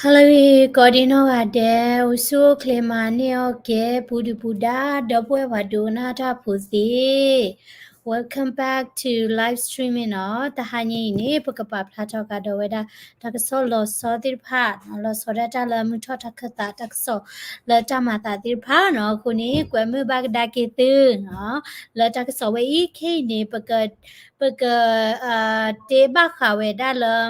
ဟါလၢအဂ့ၤ ကိးဒံနီၢ်ဂၤဒဲး, အိၣ်ဆူၣ်အိၣ်ချ့မၤန့ၢ်အီၣ်ကဲ ပူၤဒုၣ်ပူၤဒါ ဒီပုၢ်ဝဲၢ်ပှၤဒိကနၣ်တၢ်ဖိသ့ၣ်, Welcome back to live streaming နီၤ. တဟါညါအံၤန့ၣ် ပကပာ်ဖျါထီၣ်ကဒီးဝဲဒၣ် တၢ်ကစီၣ်လီၤဆီသ့ၣ်တဖၣ်နီၤ, လီၤဆီဒၣ်တၢ်လၢမုၢ်ထီၣ်တၢ်ခၢၣ်သး တၢ်ကစီၣ်လၢတၢ်မၤသးသ့ၣ်တဖၣ်နီၤ. အဃိန့ၣ် ကွဲမုာ်ဘၣ်ကဒါက့ၤသုနီၤ, လၢတၢ်ကစီၣ်ဝဲအံၤခဲအံၤန့ၣ် ပက ပက တ့ဘၣ်ဃးဝဲဒၣ်လၢ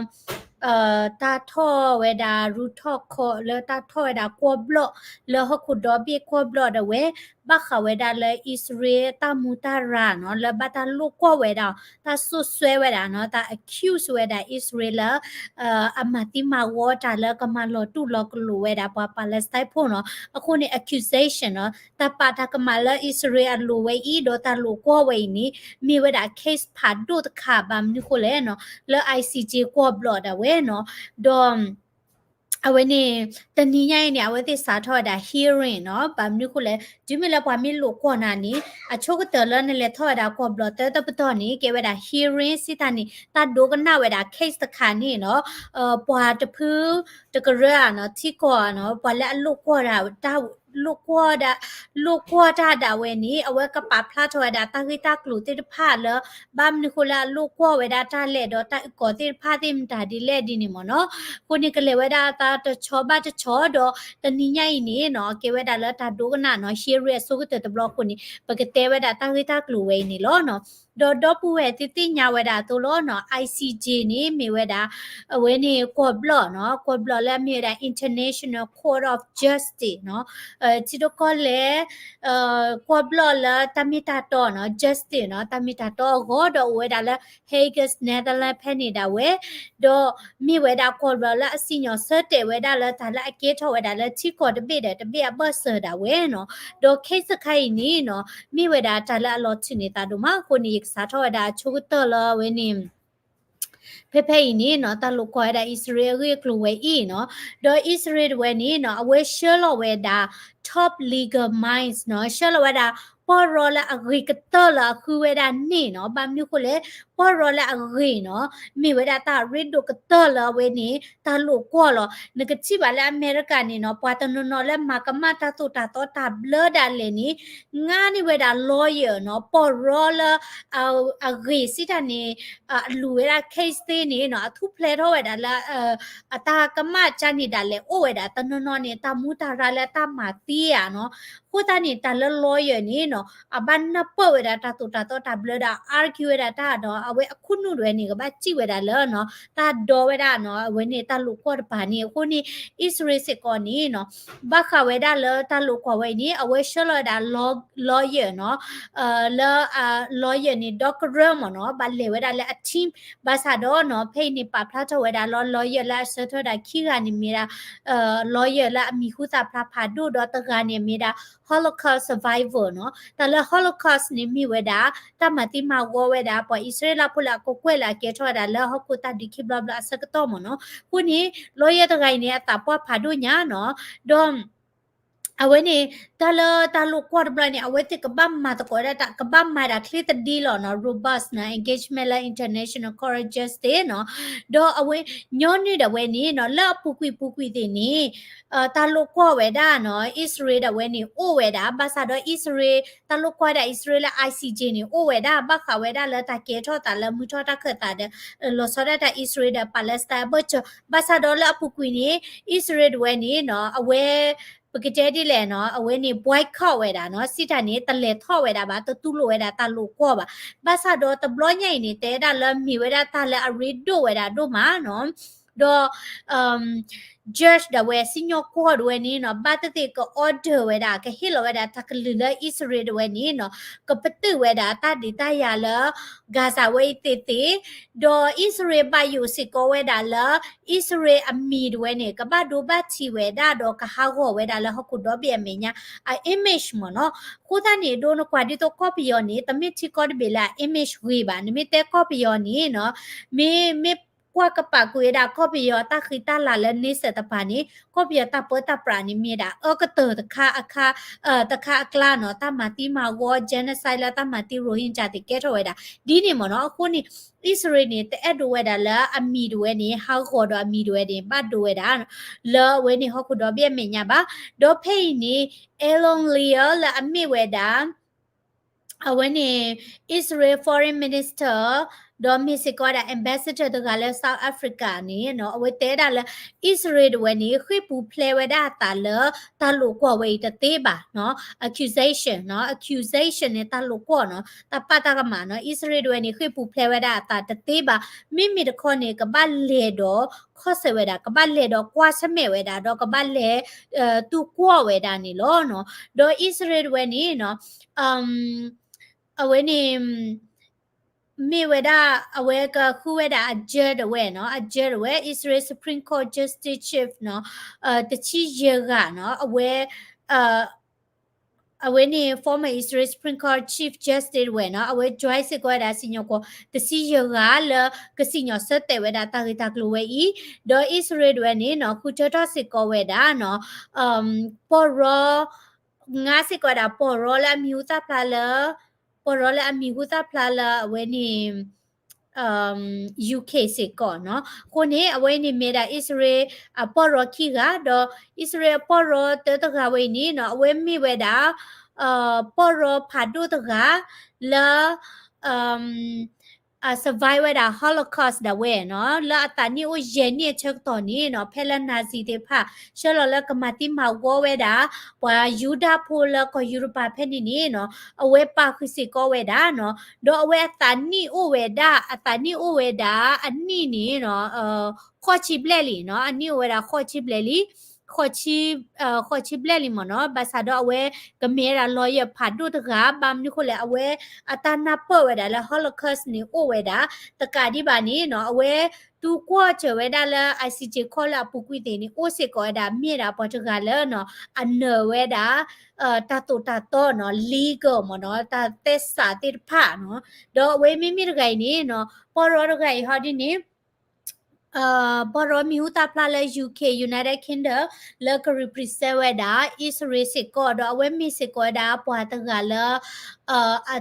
တၢ်ထီၣ်ဝဲဒၣ် ရူထီၣ်ခီ လၢတၢ်ထီၣ်ဝဲဒၣ်ကွီၢ်ဘျီၣ် လၢဟီၣ်ခိၣ်ဒီဘ့ၣ်ကွီၢ်ဘျီၣ်ဒၣ်ဝဲ, ဘၣ်ဃးဝဲဒၣ်လၢအံၣ်စရ့လးတၢ်မူတၢ်ရၤနီၤ, လၢဘၣ်တၢ်လိာ်ကွီၢ်ဝဲဒၣ် တၢ်စိာ်စွဲဝဲဒၣ်နီၤ, တၢ် accuse ဝဲဒၣ်အံၣ်စရ့လးလၢ အမၤသံမၤဝီတၢ်လၢကမၤလီၤတူၢ်လီၤကလိာ်ဝဲဒၣ်ပှၤ Palestine ဖိနီၤ. အဃိန့ၣ် accusation နီၤ, တၢ်ပာ်တၢ်ကမၣ်လၢအံၣ်စရ့လးအလိၤဝဲအံၤ ဒီးတၢ်လိာ်ကွီၢ်ဝဲအံၤန့ၣ် မ့ၢ်ဝဲဒၣ် case ဖးဒိၣ်တခါ ဘၣ်မနုၤဃိလဲၣ်နီၤ, လၢ I C J ကွီၢ်ဘျီၣ်ဒၣ်ဝဲနီၤ, ဒီး အဝဲန့ၣ် တနံၤညါအံၤန့ၣ် အဝဲသ့ၣ်စးထီၣ်ဝဲဒၣ် hearing နီၤ, ဘၣ်မနုၤဃိလဲၣ်, တုၤမ့ၢ်လၢပှၤမ့ၢ်လိာ်ကွီၢ်နၤန့ၣ် အဆိကတၢၢ်လၢနလဲၤထီၣ်ဝဲဒၣ်ကွီၢ်ဘျီၣ်သၢတပတီၢ်န့ၣ် ကဲဝဲဒၣ် hearing စံးတၢ်န့ၣ် တၢ်ဒိကနၣ်ဝဲဒၣ် case တခါန့ၣ်နီၤ, ပှၤတဖုတကရၢဧါနီၤ, ထံကီၢ်ဧါနီၤ, ပှၤလၢအလိာ်ကွီၢ်ဒၣ် တၢ်လိာ်ကွီၢ်ဒၣ် လိာ်ကွီၢ်တၢ်ဒၣ်ဝဲန့ၣ် အဝဲကပာ်ဖျါထီၣ်ဝဲဒၣ်တၢ်ဂ့ၢ်တၢ်ကျိၤသ့ၣ်တဖၣ်လၢ ဘၣ်မနုၤဃိလၢအလိာ်ကွီၢ်ဝဲဒၣ်တၢ်လဲၣ်ဒီးတၢ်အုၣ်ကီၤသ့ၣ်တဖၣ်သ့ၣ်မတၤဒ်လဲၣ်ဒ်န့ၣ်မ့ၢ်နီၤ. အဃိန့ၣ်ကလဲၤဝဲဒၣ်တၢ်တဆီဘၣ်တဆီဒီး တနံၤညါအံၤန့ၣ်နီၤ ကဲဝဲဒၣ်လၢတၢ်ဒိကနၣ်နီၤ hearing အဆိကတၢၢ်တဘျီအဃိန့ၣ် ပကတဲဝဲဒၣ်တၢ်ဂ့ၢ်တၢ်ကျိၤဝဲအံၤန့ၣ်လီၤနီၤ. ဒီးဒီပုၢ်ဝဲၢ်သုသ့ၣ်ညါဝဲဒၣ်အသိးလီၤနီၤ I C J န့ၣ် မ့ၢ်ဝဲဒၣ် အဝဲန့ၣ်ကွီၢ်ဘျီၣ်နီၤ, ကွီၢ်ဘျီၣ်လၢအမ့ၢ်ဝဲဒၣ် International Court of Justice နီၤ, ထံဒိၣ်ကီၢ်လဲၢ် ကွီၢ်ဘျီၣ်လၢတၢ်မ့ၢ်တၢ်တီနီၤ justice နီၤ တၢ်မ့ၢ်တၢ်တီအဂီၢ် ဒီးအိၣ်ဝဲဒၣ်လၢ Hague Netherlands ဖဲန့ၣ်ဒၣ်ဝဲ, ဒီးမ့ၢ်ဝဲဒၣ်ကွီၢ်ဘျီၣ်လၢအစံၣ်ညီၣ်ဆၢတဲာ်ဝဲဒၣ်လၢတၢ်လၢအကဲထီၣ်ဝဲဒၣ်လၢထံကီၢ်တဘ့ၣ်ဒီးတဘ့ၣ်အဘၢၣ်စၢၤဒၣ်ဝဲနီၤ, ဒီး case တခါအံၤန့ၣ်နီၤ မ့ၢ်ဝဲဒၣ်တၢ်လၢအလီၤထုးန့ၢ်သးဒိၣ်မးအဃိန့ၣ် ယကစးထီၣ်ဝဲဒၣ်အဆိကတၢၢ်လၢအဝဲန့ၣ် ဖဲဖဲအံၤန့ၣ်နီၤ တၢ်လိာ်ကွီၢ်ဝဲဒၣ်အံၣ်စရ့လးအဂ့ၢ်အကျိၤဝဲအံၤနီၤ, ဒီးအံၣ်စရ့လးတဝဲန့ၣ်နီၤ အဝဲဆှၢလီၤဝဲဒၣ် top legal minds နီၤ, ဆှၢလီၤဝဲဒၣ် ပီၢ်ရီလၢအဂ့ၤကတၢၢ်လၢအဃုဝဲဒၣ်န့ၣ်နီၤ, ဘၣ်မနုၤဃိလဲၣ်, ပီၢ်ရီလၢအဂ့ၤနီၤ မ့ၢ်ဝဲဒၣ်တၢ်ရ့ဒိၣ်ကတၢၢ်လၢအဝဲန့ၣ် တၢ်လိာ်ကွီၢ်လီၤ. နကထံၣ်ဘၣ်လၢအမဲရကၤန့ၣ်နီၤ ပှၤတနီၤနီၤလၢမၤကမၣ်တၢ်သိၣ်တၢ်သီတၢ်ဘျၢဒၣ်လဲာ်န့ၣ် ငါန့ၢ်ဝဲဒၣ် lawyer နီၤ, ပီၢ်ရီလၢ အဂ့ၤစံးတၢ်န့ၣ် အလူၤဝဲဒၣ် case သ့န့ၣ်နီၤ အထူၣ်ဖျဲးထီၣ်ဝဲဒၣ်လၢ အတၢ်ကမၣ်ကၢ်န့ၣ်ဒၣ်လဲာ်အိၣ်ဝဲဒၣ် တနီၤနီၤန့ၣ် တၢ်မူတၢ်ရၢလၢတၢ်မၤသံဧါနီၤ, အဃိသတးန့ၣ် တၢ်လၢ lawyer န့ၣ်နီၤ အဘၣ်နၢ်ပၢၢ်ဝဲဒၣ်တၢ်သိၣ်တၢ်သီတၢ်ဘျၢဒီး argue ဝဲဒၣ်တၢ်ဒီး အဝဲအခိၣ်နူာ်တဝဲန့ၣ် ကဘၣ်စံၣ်ဝဲဒၣ်လၢနီၤ တၢ်ဒီဝဲဒၣ်နီၤ အဝဲန့ၣ်တၢ်လိာ်ကွီၢ်တပၤန့ၣ် အဃိန့ၣ် အံၣ်စရ့လးစ့ၢ်ကီးန့ၣ်နီၤ ဘၣ်ဃးဝဲဒၣ်လၢတၢ်လိာ်ကွီၢ်ဝဲအံၤန့ၣ် အဝဲဆှၢလီၤဝဲဒၣ် law- lawyer နီၤ လၢ lawyer န့ၣ် ဒီကရၢမ့ၢ်နီၤ ဘၣ်လဲၤဝဲဒၣ်လၢအ team ဘၣ်ဆၣ်ဒီးနီၤ ဖဲအံၤန့ၣ် ပာ်ဖျါထီၣ်ဝဲဒၣ်လီၤ lawyer လၢအဆှၢထီၣ်ဝဲဒၣ်ခံဂၤန့ၣ်မ့ၢ်ဒၣ် lawyer လၢအမံၤဟူသၣ်ဖျါဖးဒိၣ်ဒီးတဂၤန့ၣ်မ့ၢ်ဒၣ် Holocaust survivor နီၤ တၢ်လၢ Holocaust န့ၣ်မ့ၢ်ဝဲဒၣ် တၢ်မၤသံမၤဝီဝဲဒၣ် ပှၤအံၣ်စရ့လးဖိလၢအကကွဲၢ်လၢအကဲထီၣ်ဝဲဒၣ်လၢဟီၣ်ခိၣ်တၢ်ဒုးခံဘျီဘျီအဆၢကတီၢ်မ့ၢ်နီၤ အဃိန့ၣ် lawyer တဂၤအံၤန့ၣ် အသးပှၢ်ဖးဒိၣ်ညါနီၤ ဒီး အဝဲန့ၣ် တၢ်လၢတၢ်လိာ်ကွီၢ်တဘျီန့ၣ် အဝဲသ့ၣ်ကဘၣ်မၤသကိးဒၣ်တၢ် ကဘၣ်မၤဒၣ်ချ့သဒံလီၤနီၤ robust နီၤ engagement လၢ International Court of Justice နီၤ ဒီးအဝဲ ညီနုၢ်ဒၣ်ဝဲန့ၣ်နီၤ လၢအပူၤကွံာ်ပူၤကွံာ်သ့ၣ်န့ၣ် တၢ်လိာ်ကွီၢ်ဝဲဒၣ်နီၤ အံၣ်စရ့လးဒၣ်ဝဲန့ၣ် အိၣ်ဝဲဒၣ် ဘၣ်ဆၣ်ဒီးအံၣ်စရ့လး တၢ်လိာ်ကွီၢ်ဒၣ်အံၣ်စရ့လးလၢ I C J န့ၣ် အိၣ်ဝဲဒၣ် ဘၣ်ဃးဝဲဒၣ်လၢတၢ်ကဲထီၣ်သးလၢမုၢ်ထီၣ်တၢ်ခၢၣ်သးဒီး လီၤဆီဒၣ်တၢ်အံၣ်စရ့လးဒီး Palestine အဘၢၣ်စၢၤ ဘၣ်ဆၣ်ဒီးလၢအပူၤကွံာ်န့ၣ် အံၣ်စရ့လးဒၣ်ဝဲန့ၣ်နီၤ အဝဲ ပကတဲဒ်လဲၣ်နီၤ အဝဲန့ၣ် boycott ဝဲဒၣ်နီၤ စံးတၢ်န့ၣ် တလဲၤထီၣ်ဝဲဒၣ်ဘၣ် တတူၢ်လိာ်ဝဲဒၣ်တၢ်လိာ်ကွီၢ်ဘၣ် ဘၣ်ဆၣ်ဒီးတဘျီညါအံၤန့ၣ် တဲဒၣ်လၢမ့ၢ်ဝဲဒၣ်တၢ်လၢအရ့ဒိၣ်ဝဲဒၣ်ဒိၣ်မးနီၤ ဒီး judge ဒၣ်ဝဲစံၣ်ညီၣ်ကွီၢ်ဒၣ်ဝဲန့ၣ်နီၤ ဘၣ်သ့ၣ်သ့ၣ်က order ဝဲဒၣ် ကဟ့ၣ်လီၤဝဲဒၣ်တၢ်ကလုၢ်လၢအံၣ်စရ့လးဒၣ်ဝဲန့ၣ်နီၤ ကပတုာ်ဝဲဒၣ်တၢ်ဒုးတၢ်ယၤလၢ Gaza ဝဲအံၤသ့ၣ်သ့ၣ် ဒီးအံၣ်စရ့လးဘၣ်ယိၣ်စ့ၢ်ကီးဝဲဒၣ်လၢ အံၣ်စရ့လးအမံၤဒၣ်ဝဲန့ၣ် ကဘၣ်ဒိဘၣ်ထံးဝဲဒၣ်ဒီးကဟးဂီၤဝဲဒၣ်လၢဟီၣ်ခိၣ်ဒီဘ့ၣ်အမဲာ်ညါ အ image မ့ၢ်နီၤ အဃိသတးန့ၣ် ဒ်နကွၢ်ဒ်သိးကီၢ်ပယီၤန့ၣ် တမ့ၢ်ထံကီၢ်တဘ့ၣ်လၢအ image ဂ့ၤဘၣ် နမ့ၢ်တဲကီၢ်ပယီၤန့ၣ်နီၤ မ့ၢ် မ့ၢ် ကွၢ်ကပာ်ကွံာ်ဝဲဒၣ်ကီၢ်ပယီၤတၢ်ဃံတၢ်လၤလၢန့ဆၢၣ်တပၤန့ၣ် ကီၢ်ပယီၤတၢ်ပၢတၢ်ပြးန့ၣ်မ့ၢ်ဒၣ်အၢကတၢၢ်တခါအခါ, တခါအကျါနီၤ, တၢ်မၤသံမၤဝီ genocide လၢတၢ်မၤသံ Rohingya သ့ၣ်ကဲထီၣ်ဝဲဒၣ် ဒ်န့ၣ်မ့ၢ်နီၤ. အဃိန့ၣ် အံၣ်စရ့လးန့ၣ် တအဲၣ်ဒိးဝဲဒၣ်လၢအမံၤတဝဲန့ၣ် ဟးဂီၤဒီးအမံၤတဝဲန့ၣ် ဘၣ်ဒိဝဲဒၣ် လၢအဝဲန့ၣ်ဟီၣ်ခိၣ်ဒီဘ့ၣ်အမဲာ်ညါဘၣ်. ဒီးဖဲအံၤန့ၣ် Eylon Lear လၢအမ့ၢ်ဝဲဒၣ် အဝဲန့ၣ် အံၣ်စရ့လး foreign minister ဒီးမ့ၢ်စ့ၢ်ကီးဝဲဒၣ် ambassador တဂၤလၢ South Africa န့ၣ်နီၤ, အဝဲတဲဒၣ်လၢ အံၣ်စရ့လးတဝဲန့ၣ် ဃ့ၢ်ပူၤဖျဲးဝဲဒၣ်အသးလၢ တၢ်လိာ်ကွီၢ်ဝဲအံၤတသ့ဘၣ်နီၤ, accusation နီၤ, accusation န့ၣ် တၢ်လိာ်ကွီၢ်နီၤ, တၢ်ပာ်တၢ်ကမၣ်နီၤ, အံၣ်စရ့လးတဝဲန့ၣ် ဃ့ၢ်ပူၤဖျဲးဝဲဒၣ်အသးတသ့ဘၣ်, မ့မ့ၢ်တခီန့ၣ် ကဘၣ်လဲၤဒီး ခီၣ်ဆၢၣ်ဝဲဒၣ်, ကဘၣ်လဲၤဒီးကွၢ်ဆၢၣ်မဲာ်ဝဲဒၣ်, ဒီးကဘၣ်လဲၤ တူၢ်ကွီၢ်ဝဲဒၣ်န့ၣ်လီၤနီၤ. ဒီးအံၣ်စရ့လးတဝဲန့ၣ်နီၤ အဝဲန့ၣ် မ့ၢ်ဝဲဒၣ် အဝဲကဃုဝဲဒၣ်အ judge တဝဲနီၤ, အ judge တဝဲ Israel Supreme Court Justice Chief နီၤ, တဆံယဲၢ်ဂၤနီၤ, အဝဲ အဝဲန့ၣ် former Israel Supreme Court Chief Justice တဝဲနီၤ, အဝဲ join စ့ၢ်ကီးဝဲဒၣ်စံၣ်ညီၣ်ကွီၢ် တဆံယဲၢ်ဂၤလၢကစံၣ်ညီၣ်ဆၢတဲာ်ဝဲဒၣ်တၢ်ဂ့ၢ်တၢ်ကျိၤဝဲအံၤ, ဒီးအံၣ်စရ့လးတဝဲန့ၣ်နီၤ ဃုထၢထီၣ်စ့ၢ်ကီးဝဲဒၣ်နီၤ ပီၢ်ရီ ငါစ့ၢ်ကီးဝဲဒၣ် ပီၢ်ရီလၢအမံၤဟူသၣ်ဖျါလၢ ပီၢ်ရီလၢအမံၤဟူသၣ်ဖျါလၢအဝဲန့ၣ် UK စ့ၢ်ကီးနီၤ. အဃိန့ၣ် အဝဲန့ၣ်မ့ၢ်ဒၣ်အံၣ်စရ့လးအပီၢ်ရီခံဂၤ, ဒီးအံၣ်စရ့လးအပီၢ်ရီတၢတဂၤဝဲအံၤန့ၣ်နီၤ အဝဲမ့ၢ်ဝဲဒၣ် ပီၢ်ရီဖးဒိၣ်တဂၤ လၢ အ survive ဝဲဒၣ် Holocaust ဒၣ်ဝဲနီၤ, လၢအသးနံၣ်အိၣ်ယဲၢ်နံၣ်အဆၢကတီၢ်န့ၣ်နီၤ, ဖဲလၢ Nazi သ့ၣ်တဖၣ် ဆှၢလီၤလၢကမၤသံမၤဝီဝဲဒၣ် ပှၤယူဒၤဖိလၢကီၢ်ယူရပၤဖဲန့ၣ်န့ၣ်နီၤ, အဝဲပာ်ဃုာ်စ့ၢ်ကီးဝဲဒၣ်နီၤ, ဒီးအဝဲအသးနံၣ်အိၣ်ဝဲဒၣ်, အသးနံၣ်အိၣ်ဝဲဒၣ်အနံၣ်န့ၣ်နီၤ, ဃိးဆံဘျဲၣ်လံနီၤ, အနံၣ်အိၣ်ဝဲဒၣ်ဃိးဆံဘျဲၣ်လံ ဃိးဆံ ဃိးဆံဘျဲၣ်လံမ့ၢ်နီၤ, ဘၣ်ဆၣ်ဒီးအဝဲကမ့ၢ်ဝဲဒၣ် lawyer ဖးဒိၣ်တဂၤ, ဘၣ်မနုၤဃိလဲၣ် အဝဲအတၢ်နၢ်ပၢၢ်ဝဲဒၣ်လၢ Holocaust န့ၣ်အိၣ်ဝဲဒၣ်, တကးဒံးဘၣ်န့ၣ်နီၤ, အဝဲတူၢ်ကွီၢ်စၢၤဝဲဒၣ်လၢ ICJ court လၢအပူၤကွံာ်သ့ၣ်န့ၣ် အိၣ်စ့ၢ်ကီးဝဲဒၣ် မ့ၢ်ဒၣ်ပှၤတဂၤလၢနီၤ, အနၢၤဝဲဒၣ် တၢ်သိၣ်တၢ်သီနီၤ, legal မ့ၢ်နီၤ, တၢ်သဲစးသ့ၣ်တဖၣ်နီၤ, ဒီးအဝဲမ့မ့ၢ်တဂၤအံၤန့ၣ်နီၤ, ပီၢ်ရီတဂၤအံၤဟီဒ်န့ၣ် ပီၢ်ရီမံၤဟူသၣ်ဖျါလၢ UK, United Kingdom လၢက represent ဝဲဒၣ် အံၣ်စရ့လးစ့ၢ်ကီး, ဒီးအဝဲမ့ၢ်စ့ၢ်ကီးဝဲဒၣ်ပှၤတဂၤလၢ အ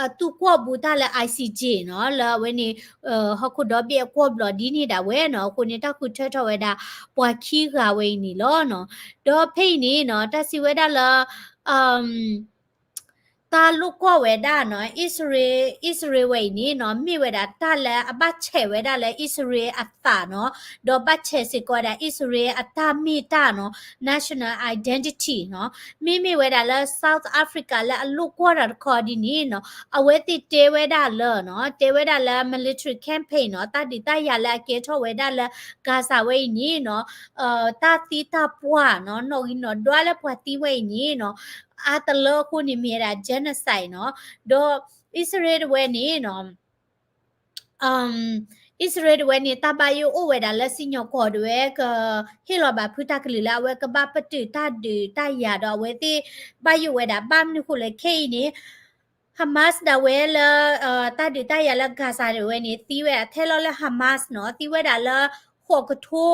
အတူၢ်ကွီၢ်ဘူးတၢ်လၢ ICJ နီၤ, လၢအဝဲန့ၣ် ဟီၣ်ခိၣ်ဒီဘ့ၣ်အကွီၢ်ဘျီၣ်ဒ်န့ၣ်ဒၣ်ဝဲနီၤ, အဃိန့ၣ် တၢ်ဃုထၢထီၣ်ဝဲဒၣ် ပှၤခံဂၤဝဲအံၤန့ၣ်လီၤနီၤ. ဒီးဖဲအံၤန့ၣ်နီၤ, တၢ်စံးဝဲဒၣ်လၢ တၢ်လိာ်ကွီၢ်ဝဲဒၣ်နီၤ, အံၣ်စရ့လးဝဲအံၤန့ၣ်နီၤ, မ့ၢ်ဝဲဒၣ်တၢ်လၢအဘၣ်ဆဲးဝဲဒၣ်လၢအံၣ်စရ့လးအသးနီၤ, ဒီးဘၣ်ဆဲးစ့ၢ်ကီးဝဲဒၣ်အံၣ်စရ့လးအတၢ်မ့ၢ်တၢ်နီၤ, national identity နီၤ, မ့မ့ၢ်ဝဲဒၣ်လၢ South Africa လၢအလိာ်ကွီၢ်တၢ်တခီဒ်န့ၣ်နီၤ, အဝဲသ့ၣ်တဲဝဲဒၣ်လၢနီၤ, တဲဝဲဒၣ်လၢ military campaign နီၤ, တၢ်ဒုးတၢ်ယၤလၢအကဲထီၣ်ဝဲဒၣ်လၢ Gaza ဝဲအံၤန့ၣ်နီၤ, တၢ်သံတၢ်ပှၢ်နီၤ, နီၣ်ဂံၢ်နီၣ်ဒွးလၢပှၤသံဝဲအံၤန့ၣ်နီၤ, အါတလၢအဃိန့ၣ်မ့ၢ်ဝဲဒၣ် genocide နီၤ, ဒီးအံၣ်စရ့လးတဝဲန့ၣ်နီၤ အံၣ်စရ့လးတဝဲန့ၣ် တၢ်ဘၣ်ယိၣ်အိၣ်ဝဲဒၣ်လၢစံၣ်ညီၣ်ကွီၢ်တဝဲ ကဟ့ၣ်လီၤဘၣ်ဖုတၢ်ကလုၢ်လၢအဝဲကဘၣ်ပတုာ်တၢ်ဒုးတၢ်ယၤဒီးအဝဲသ့ၣ်ဘၣ်ယိၣ်ဝဲဒၣ် ဘၣ်မနုၤဃိလဲၣ်ခဲအံၤန့ၣ် Hamas ဒၣ်ဝဲလၢ တၢ်ဒုးတၢ်ယၤလၢ Gaza တဝဲန့ၣ် သံဝဲဒၣ်ထဲလီၤလၢ Hamas နီၤ သံဝဲဒၣ်လၢ ဃိးကထိ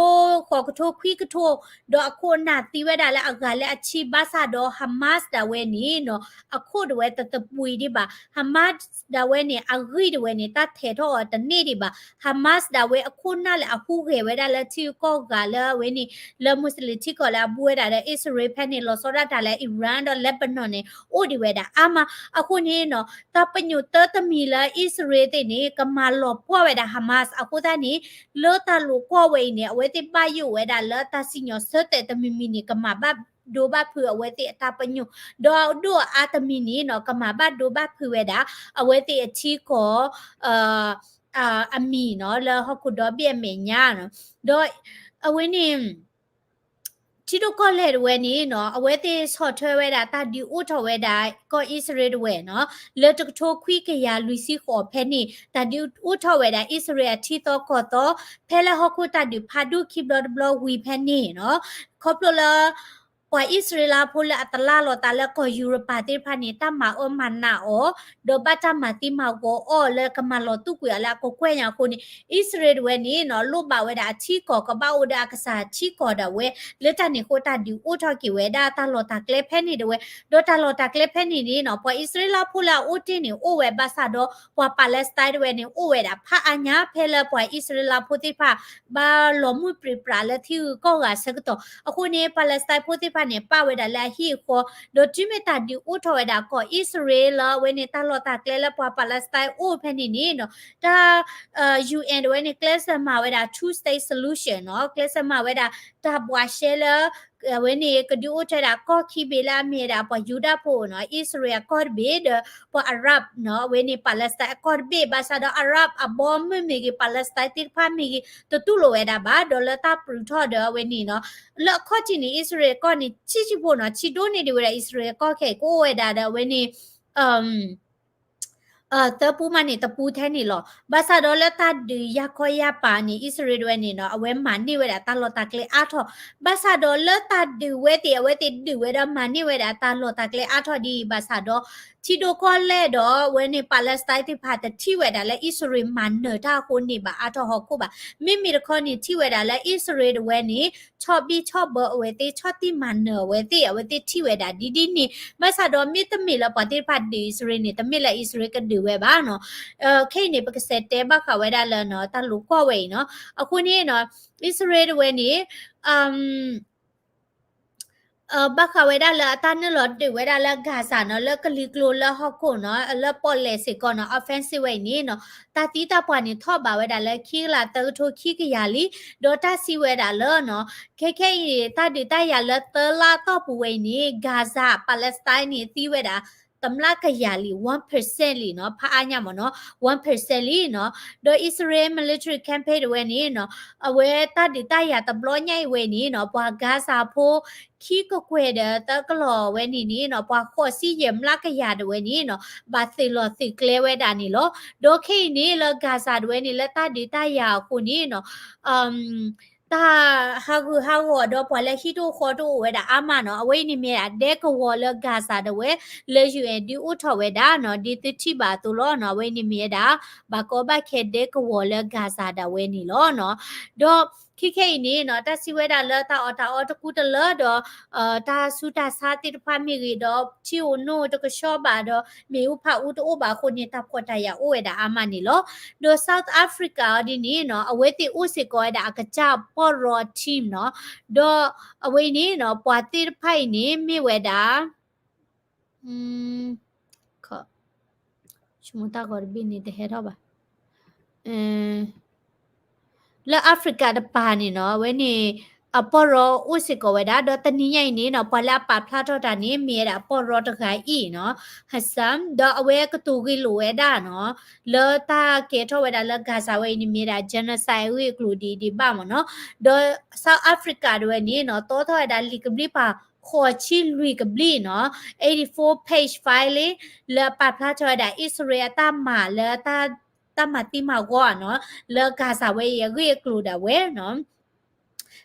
ဃိးကထိခွံကထိ ဒီးအခိၣ်အနၢ်သံဝဲဒၣ်လၢအဂၤလၢအဆံ ဘၣ်ဆၣ်ဒီး Hamas ဒၣ်ဝဲန့ၣ်နီၤ အခိၣ်တဝဲတသပှ့ၤဒံးဘၣ် Hamas ဒၣ်ဝဲန့ၣ် အဂံၢ်တဝဲန့ၣ် တၢ်ထဲးထီၣ်အီၤတန့ၢ်ဒံးဘၣ် Hamas ဒၣ်ဝဲအခိၣ်နၢ်လၢအဟူးဂဲၤဝဲဒၣ်လၢထံဂုၤကီၢ်ဂၤလၢအဝဲန့ၣ် လၢ Muslim ထံကီၢ်လၢအဘူးဝဲဒၣ်ဒီး အံၣ်စရ့လးဖဲန့ၣ် လီၤဆီဒၣ်တၢ်လၢ Iran ဒီး Lebanon န့ၣ် အိၣ်ဒံးဝဲဒၣ်အါမး အဃိန့ၣ်နီၤ တၢ်ပညိၣ်တၢတမံၤလၢအံၣ်စရ့လးသ့ၣ်န့ၣ် ကမၤလီၤပှီၢ်ဝဲဒၣ် Hamas အဃိသတးန့ၣ် လၢတၢ်လိာ်ကွီၢ်ဝဲအံၤန့ၣ် အဝဲသ့ၣ်ဘၣ်ယိၣ်ဝဲဒၣ်လၢတၢ်စံၣ်ညီၣ်ဆၢတဲာ်တမံၤမံၤန့ၣ် ကမၤဘၣ်ဒိဘၣ်ဖုးအဝဲသ့ၣ်အတၢ်ပညိၣ် ဒီးအဒိၣ်အါတမံၤန့ၣ်နီၤ ကမၤဘၣ်ဒိဘၣ်ဖုးဝဲဒၣ် အဝဲသ့ၣ်အထံကီၢ် အမံၤနီၤ လၢဟီၣ်ခိၣ်ဒီဘ့ၣ်အမဲာ်ညါနီၤ ဒီးအဝဲန့ၣ် ထံဒိၣ်ကီၢ်လဲၢ်တဝဲန့ၣ်နီၤ အဝဲသ့ၣ်ဆီၣ်ထွဲဝဲဒၣ် တၢ်ဒုးအိၣ်ထီၣ်ဝဲဒၣ် ကီၢ်အံၣ်စရ့လးတဝဲနီၤ လၢတကထိခွံကယၤလွံၢ်ဆံဃိးဖဲန့ၣ် တၢ်ဒုးအိၣ်ထီၣ်ဝဲဒၣ် အံၣ်စရ့လးအထံသီကီၢ်သီ ဖဲလၢဟီၣ်ခိၣ်တၢ်ဒုးဖးဒိၣ်ခံဘျီတဘျီဝံၤဖဲန့ၣ်နီၤ ခီဖျိလၢ ပှၤအံၣ်စရ့လးဖိလၢအတလၢ်လီၤသးလၢကီၢ်ယူရပၤသ့ၣ်တဖၣ်န့ၣ် တၢ်မၤအၢမၤနးအီၤ, ဒီးဘၣ်တၢ်မၤသံမၤဂီၤအီၤလၢကမၤလီၤတူာ်ကွံာ်အီၤလၢအကကွဲၢ်ညါအဃိန့ၣ် အံၣ်စရ့လးတဝဲန့ၣ်နီၤ လိၣ်ဘၣ်ဝဲဒၣ်အထံကီၢ် ကဘၣ်အိၣ်ဒီးအကစၢ်ထံကီၢ်ဒၣ်ဝဲ လၢတၢ်န့ၣ်အဃိတၢ်ဒုးအိၣ်ထီၣ်က့ၤဝဲဒၣ်တၢ်လီၤတၢ်ကျဲဖဲန့ၣ်တဝဲ, ဒီးတၢ်လီၤတၢ်ကျဲဖဲန့ၣ်န့ၣ်နီၤ ပှၤအံၣ်စရ့လးဖိလၢအအိၣ်တ့ၢ်န့ၣ် အိၣ်ဝဲဘၣ်ဆၣ်ဒီး ပှၤ Palestine တဝဲန့ၣ် အိၣ်ဝဲဒၣ်ဖးအါညါဖဲလၢပှၤအံၣ်စရ့လးဖိသ့ၣ်တဖၣ် ဘၣ်လီၤမုၢ်ပြံပြးလၢထံဂုၤကီၢ်ဂၤအဆၢကတီၢ်. အဃိန့ၣ် Palestine ဖိသ့ၣ်တဖၣ်န့ၣ် ပာ်ဝဲဒၣ်လၢအဟံၣ်အဃီ, ဒီးတုၤမ့ၢ်တၢ်ဒုးအိၣ်ထီၣ်ဝဲဒၣ်ကီၢ်အံၣ်စရ့လးလၢအဝဲန့ၣ် တၢ်လီၢ်တၢ်ကျဲလၢပှၤ Palestine အိၣ်ဖဲန့ၣ်န့ၣ်နီၤ တၢ် UN တဝဲန့ၣ် ကျဲးစၢးမၤဝဲဒၣ် two state solution နီၤ, ကျဲးစၢးမၤဝဲဒၣ် တၢ်ဘှးရှဲလၢ အဝဲန့ၣ် ကဒုးအိၣ်ထီၣ်ဝဲဒၣ်ကီၢ်ခံဘ့ၣ်လၢအမ့ၢ်ဝဲဒၣ်ပှၤယူဒၤဖိနီၤ အံၣ်စရ့လးအကီၢ်တဘ့ၣ် ဒီးပှၤ Arab နီၤ အဝဲန့ၣ် Palestine အကီၢ်တဘ့ၣ် ဘၣ်ဆၣ်ဒီး Arab အဘီအမုၢ်မ့ၢ်ဂ့ၤ Palestine သ့ၣ်တဖၣ်မ့ၢ်ဂ့ၤ တတူၢ်လိာ်ဝဲဒၣ်ဘၣ် ဒီးလၢတၢ်ပြူးထီၣ်ဒီးအဝဲန့ၣ်နီၤ လၢအခီၣ်ထံးန့ၣ် အံၣ်စရ့လးအကီၢ်န့ၣ် ဆံးဆံးဖိနီၤ ဆံးဒိၣ်န့ၢ်ဒံးဝဲဒၣ် အံၣ်စရ့လးအကီၢ်ခဲအံၤ ကအိၣ်ဝဲဒၣ်ဒီးအဝဲန့ၣ် သၢပူမးန့ၣ် တပူထဲန့ၣ်လီၤ. ဘၣ်ဆၣ်ဒီးလၢတၢ်ဒုးယၤခီယၤပၤန့ၣ် အံၣ်စရ့လးတဝဲန့ၣ်နီၤ အဝဲမၤန့ၢ်ဝဲဒၣ်တၢ်လီၢ်တၢ်ကျဲအါထီၣ်, ဘၣ်ဆၣ်ဒီးလၢတၢ်ဒုးဝဲသ့ၣ် အဝဲသ့ၣ်ဒုးဝဲဒီးမၤန့ၢ်ဝဲဒၣ်တၢ်လီၢ်တၢ်ကျဲအါထီၣ်ဒ်အံၤဘၣ်ဆၣ်ဒီး ထံဒိၣ်ကီၢ်လဲၢ်ဒီးအဝဲန့ၣ် Palestine သ့ၣ်တဖၣ်တထံၣ်ဝဲဒၣ်လၢအံၣ်စရ့လးမၤနၢၤတၢ်အဃိန့ၣ်ဘၣ်အါထီၣ်ဟီၣ်ခိၣ်ဘၣ်. မ့မ့ၢ်တခီန့ၣ် ထံၣ်ဝဲဒၣ်လၢအံၣ်စရ့လးတဝဲန့ၣ် ဆီၣ်ဘံၣ်ဆီၣ်ဘၢအဝဲသ့ၣ် ဆီၣ်တံၢ်မၤနၢၤအဝဲသ့ၣ် အဝဲသ့ၣ်ထံၣ်ဝဲဒၣ်ဒ်ဒ်န့ၣ်, ဘၣ်ဆၣ်ဒီးမ့တမ့ၢ်လၢပှၤသ့ၣ်တဖၣ်ဒုးအံၣ်စရ့လးန့ၣ် တမ့ၢ်လၢအံၣ်စရ့လးကဒုးဝဲဘၣ်နီၤ. ခဲအံၤန့ၣ် ပကစးတဲဘၣ်ဃးဝဲဒၣ်လၢနီၤ တၢ်လိာ်ကွီၢ်ဝဲအံၤနီၤ. အဃိန့ၣ်နီၤ အံၣ်စရ့လးတဝဲန့ၣ် ဘၣ်ဃးဝဲဒၣ်လၢအတၢ်နုာ်လီၤဒုးဝဲဒၣ်လၢ Gaza နီၤ လၢကလံၤကျိၤလၢဟီၣ်ခိၣ်နီၤ လၢပီၣ်လဲၣ်စ့ၢ်ကီးနီၤ offensive ဝဲအံၤန့ၣ်နီၤ တၢ်သံတၢ်ပှၢ်န့ၣ်ထီၣ်ဘးဝဲဒၣ်လၢခံကလးသၢကထိခံကယၤလံ, ဒီးတၢ်စံးဝဲဒၣ်လၢနီၤ ခဲခဲအံၤ တၢ်ဒုးတၢ်ယၤလၢသၢလါအတီၢ်ပူၤဝဲအံၤန့ၣ် Gaza Palestine န့ၣ် သံဝဲဒၣ် တမျးကယၤလံ one percent လံနီၤ ဖးအါညါမ့ၢ်နီၤ one percent လံနီၤ. ဒီးအံၣ်စရ့လး military campaign တဝဲန့ၣ်နီၤ အဝဲတၢ်ဒုးတၢ်ယၤတဘျီညါအံၤဝဲန့ၣ်နီၤ ပှၤ Gaza ဖိ ခံကကွဲၢ်ဒီးသၢကလီၢ်ဝဲန့ၣ်န့ၣ်နီၤ ပှၤဃိးဆံယဲၢ်မျးကယၤတဝဲန့ၣ်နီၤ ဘၣ်သုးလီၢ်သုးကျဲဝဲဒၣ်န့ၣ်လီၤ. ဒီးခဲအံၤန့ၣ်လၢ Gaza တဝဲန့ၣ် လၢတၢ်ဒုးတၢ်ယၤအဃိန့ၣ်နီၤ တၢ်ဟးဂူာ်ဟးဂီၤဒီးပှၤလၢဟံၣ်တအိၣ်ဃီတအိၣ်ဝဲဒၣ်အါမးနီၤ အဝဲအံၤန့ၣ်မ့ၢ်ဒၣ်ဒဲကဝီၤလၢ Gaza တဝဲ လၢ UN ဒုးအိၣ်ထီၣ်ဝဲဒၣ်နီၤ ဒ်သုထံၣ်ဘၣ်အသိးလီၤနီၤ အဝဲအံၤန့ၣ်မ့ၢ်ဝဲဒၣ် ဘၣ်ကီဘၣ်ခဲဒဲကဝီၤလၢ Gaza ဒၣ်ဝဲန့ၣ်လီၤနီၤ. ဒီးခဲခဲအံၤန့ၣ်နီၤ တၢ်စံးဝဲဒၣ်လၢတၢ်အီၣ်တၢ်အီတကူတလၢဒီး တၢ်ဆူးတၢ်ဆါသ့ၣ်တဖၣ်မ့ၢ်ဂ့ၤဒီး ထံအိၣ်နိၣ်တကဆှီဘၣ်ဒီး မ့ၣ်အူဖးအူတအိၣ်ဘၣ်အဃိန့ၣ် တၢ်ဖှီၣ်တၢ်ယာ်အိၣ်ဝဲဒၣ်အါမးန့ၣ်လီၤ. ဒီး South Africa အီၤဒ်န့ၣ်နီၤ အဝဲသ့ၣ်အိၣ်စ့ၢ်ကီးဝဲဒၣ်အကစၢ်ပီၢ်ရီ team နီၤ ဒီးအဝဲအံၤန့ၣ်နီၤ ပှၤသ့ၣ်တဖၣ်အံၤန့ၣ် မ့ၢ်ဝဲဒၣ် ဆိကမိၣ်တၢ်ဂီၤတဘ့ၣ်န့ၣ်တဟဲထီၣ်ဘၣ် လၢ Africa တပၤန့ၣ်နီၤ အဝဲန့ၣ် အပီၢ်ရီအိၣ်စ့ၢ်ကီးဝဲဒၣ် ဒီးတနံၤညါအံၤန့ၣ်နီၤ ပှၤလၢအပာ်ဖျါထီၣ်တၢ်န့ၣ် မ့ၢ်ဝဲဒၣ်အပီၢ်ရီတဂၤအံၤနီၤ Hassan ဒီးအဝဲကတိၤဂ့ၢ်လိာ်ဝဲဒၣ်နီၤ လၢတၢ်ကဲထီၣ်ဝဲဒၣ်လၢ Gaza ဝဲအံၤန့ၣ် မ့ၢ်ဝဲဒၣ် genocide အဂ့ၢ်အကျိၤဒ်ဒ်ဘၣ်မ့ၢ်နီၤ ဒီး South Africa တဝဲန့ၣ်နီၤ တီထီၣ်ဝဲဒၣ်လံာ်ကဘျံးပှၤ ဃိးဆံလွံၢ်ကဘျံးနီၤ eighty-four page file လၢအပာ်ဖျါထီၣ်ဝဲဒၣ် အံၣ်စရ့လးအတၢ်မၤလၢ တၢ်မၤသံမၤဂီၤနီၤ လၢ Gaza ဝဲအံၤအဂ့ၢ်အကျိၤဒၣ်ဝဲနီၤ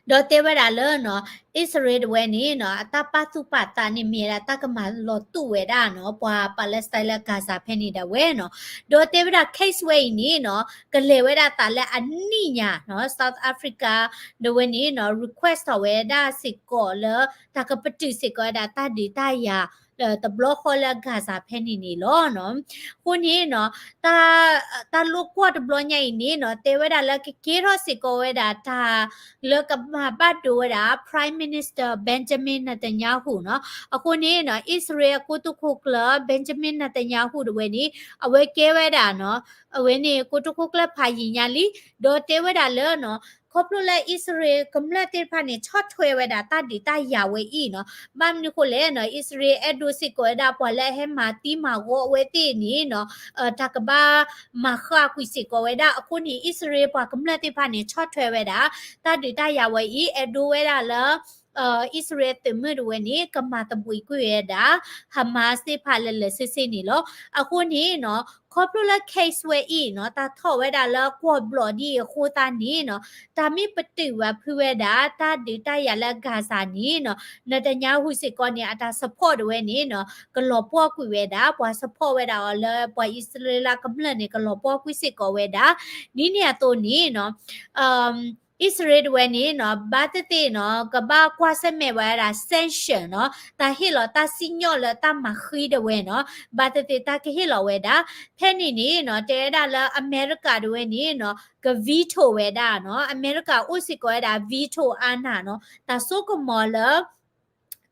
ဒီးတဲဝဲဒၣ်လၢနီၤ အံၣ်စရ့လးတဝဲန့ၣ်နီၤ အတၢ်ပာ်သူၣ်ပာ်သးန့ၣ်မ့ၢ်ဝဲဒၣ်တၢ်ကမၤလီၤတူာ်ဝဲဒၣ်နီၤ ပှၤ Palestine လၢ Gaza ဖဲန့ၣ်ဒၣ်ဝဲနီၤ ဒီးတဲဝဲဒၣ် case ဝဲအံၤန့ၣ်နီၤ ကလဲၤဝဲဒၣ်သးလၢအနံၣ်ညါနီၤ South Africa တဝဲန့ၣ်နီၤ request ထီၣ်ဝဲဒၣ်စ့ၢ်ကီးလၢ တၢ်ကပတုာ်စ့ၢ်ကီးဝဲဒၣ်တၢ်ဒုးတၢ်ယၤ တဘျီဃီလၢ Gaza ဖဲန့ၣ်န့ၣ်လီၤနီၤ. အဃိန့ၣ်နီၤ တၢ်လိာ်ကွီၢ်တဘျီညါအံၤန့ၣ်နီၤ တဲဝဲဒၣ်လၢကကဲထီၣ်စ့ၢ်ကီးဝဲဒၣ်တၢ် လၢကမၤဘၣ်ဒိဝဲဒၣ် Prime Minister Benjamin Netanyahu နီၤ. အဃိန့ၣ်နီၤ အံၣ်စရ့လးအကိတိာ်ခိၣ်ကျၢၢ် Benjamin Netanyahu တဝဲန့ၣ် အဝဲကဲဝဲဒၣ်နီၤ အဝဲန့ၣ် ကိတိာ်ခိၣ်ကျၢၢ်ဖးယံာ်ညါလံ ဒီးတဲဝဲဒၣ်လၢနီၤ ခီဖျိလၢအံၣ်စရ့လးကမျၢၢ်သ့ၣ်တဖၣ်န့ၣ် ဆီၣ်ထွဲဝဲဒၣ်တၢ်ဒုးတၢ်ယၤဝဲအံၤနီၤ ဘၣ်မနုၤဃိလဲၣ်နီၤ အံၣ်စရ့လးအဲၣ်ဒိးစ့ၢ်ကီးဝဲဒၣ်ပှၤလၢအဟဲမၤသံမၤဂီၤအဝဲသ့ၣ်န့ၣ်နီၤ တၢ်ကဘၣ်မၤဃၣ်ကွံာ်စ့ၢ်ကီးဝဲဒၣ် အဃိန့ၣ် အံၣ်စရ့လးပှၤကမျၢၢ်သ့ၣ်တဖၣ်န့ၣ် ဆီၣ်ထွဲဝဲဒၣ် တၢ်ဒုးတၢ်ယၤဝဲအံၤ အဲၣ်ဒိးဝဲဒၣ်လၢ အံၣ်စရ့လးသုးမုၢ်တဝဲန့ၣ် ကမၤသဘှံးကွံာ်ဝဲဒၣ် Hamas သ့ၣ်တဖၣ်လၢာ်လၢာ်ဆ့ဆ့န့ၣ်လီၤ. အဃိန့ၣ်နီၤ ခီဖျိလၢ case ဝဲအံၤနီၤ တၢ်ထီၣ်ဝဲဒၣ်လၢကွီၢ်ဘျီၣ်ဒ်အံၤအဃိသတးန့ၣ်နီၤ တၢ်မ့ၢ်ပတုာ်ဘၣ်ဖုးဝဲဒၣ် တၢ်ဒုးတၢ်ယၤလၢ Gaza န့ၣ်နီၤ Netanyahu စ့ၢ်ကီးန့ၣ် အတၢ် support တဝဲန့ၣ်နီၤ ကလီၤပှီၢ်ကွံာ်ဝဲဒၣ် ပှၤ support ဝဲဒၣ်အီၤလၢပှၤအံၣ်စရ့လးကမျၢၢ်န့ၣ် ကလီၤပှီၢ်ကွံာ်စ့ၢ်ကီးဝဲဒၣ် ဒ်န့ၣ်အသိးန့ၣ်နီၤ အံၣ်စရ့လးတဝဲန့ၣ်နီၤ ဘၣ်သ့ၣ်သ့ၣ်နီၤ ကဘၣ်ကွၢ်ဆၢၣ်မဲာ်ဝဲဒၣ် sanction နီၤ တၢ်ဟ့ၣ်လီၤတၢ်စံၣ်ညီၣ်လၢတၢ်မၤဃံတဝဲနီၤ ဘၣ်သ့ၣ်သ့ၣ်တၢ်ကဟ့ၣ်လီၤဝဲဒၣ် ဖဲန့ၣ်န့ၣ်နီၤ တဲဝဲဒၣ်လၢအမဲရကၤတဝဲန့ၣ်နီၤ က veto ဝဲဒၣ်နီၤ အမဲရကၤအိၣ်စ့ၢ်ကီးဝဲဒၣ် veto အာဏာနီၤ တၢ်စိကမီၤလၢ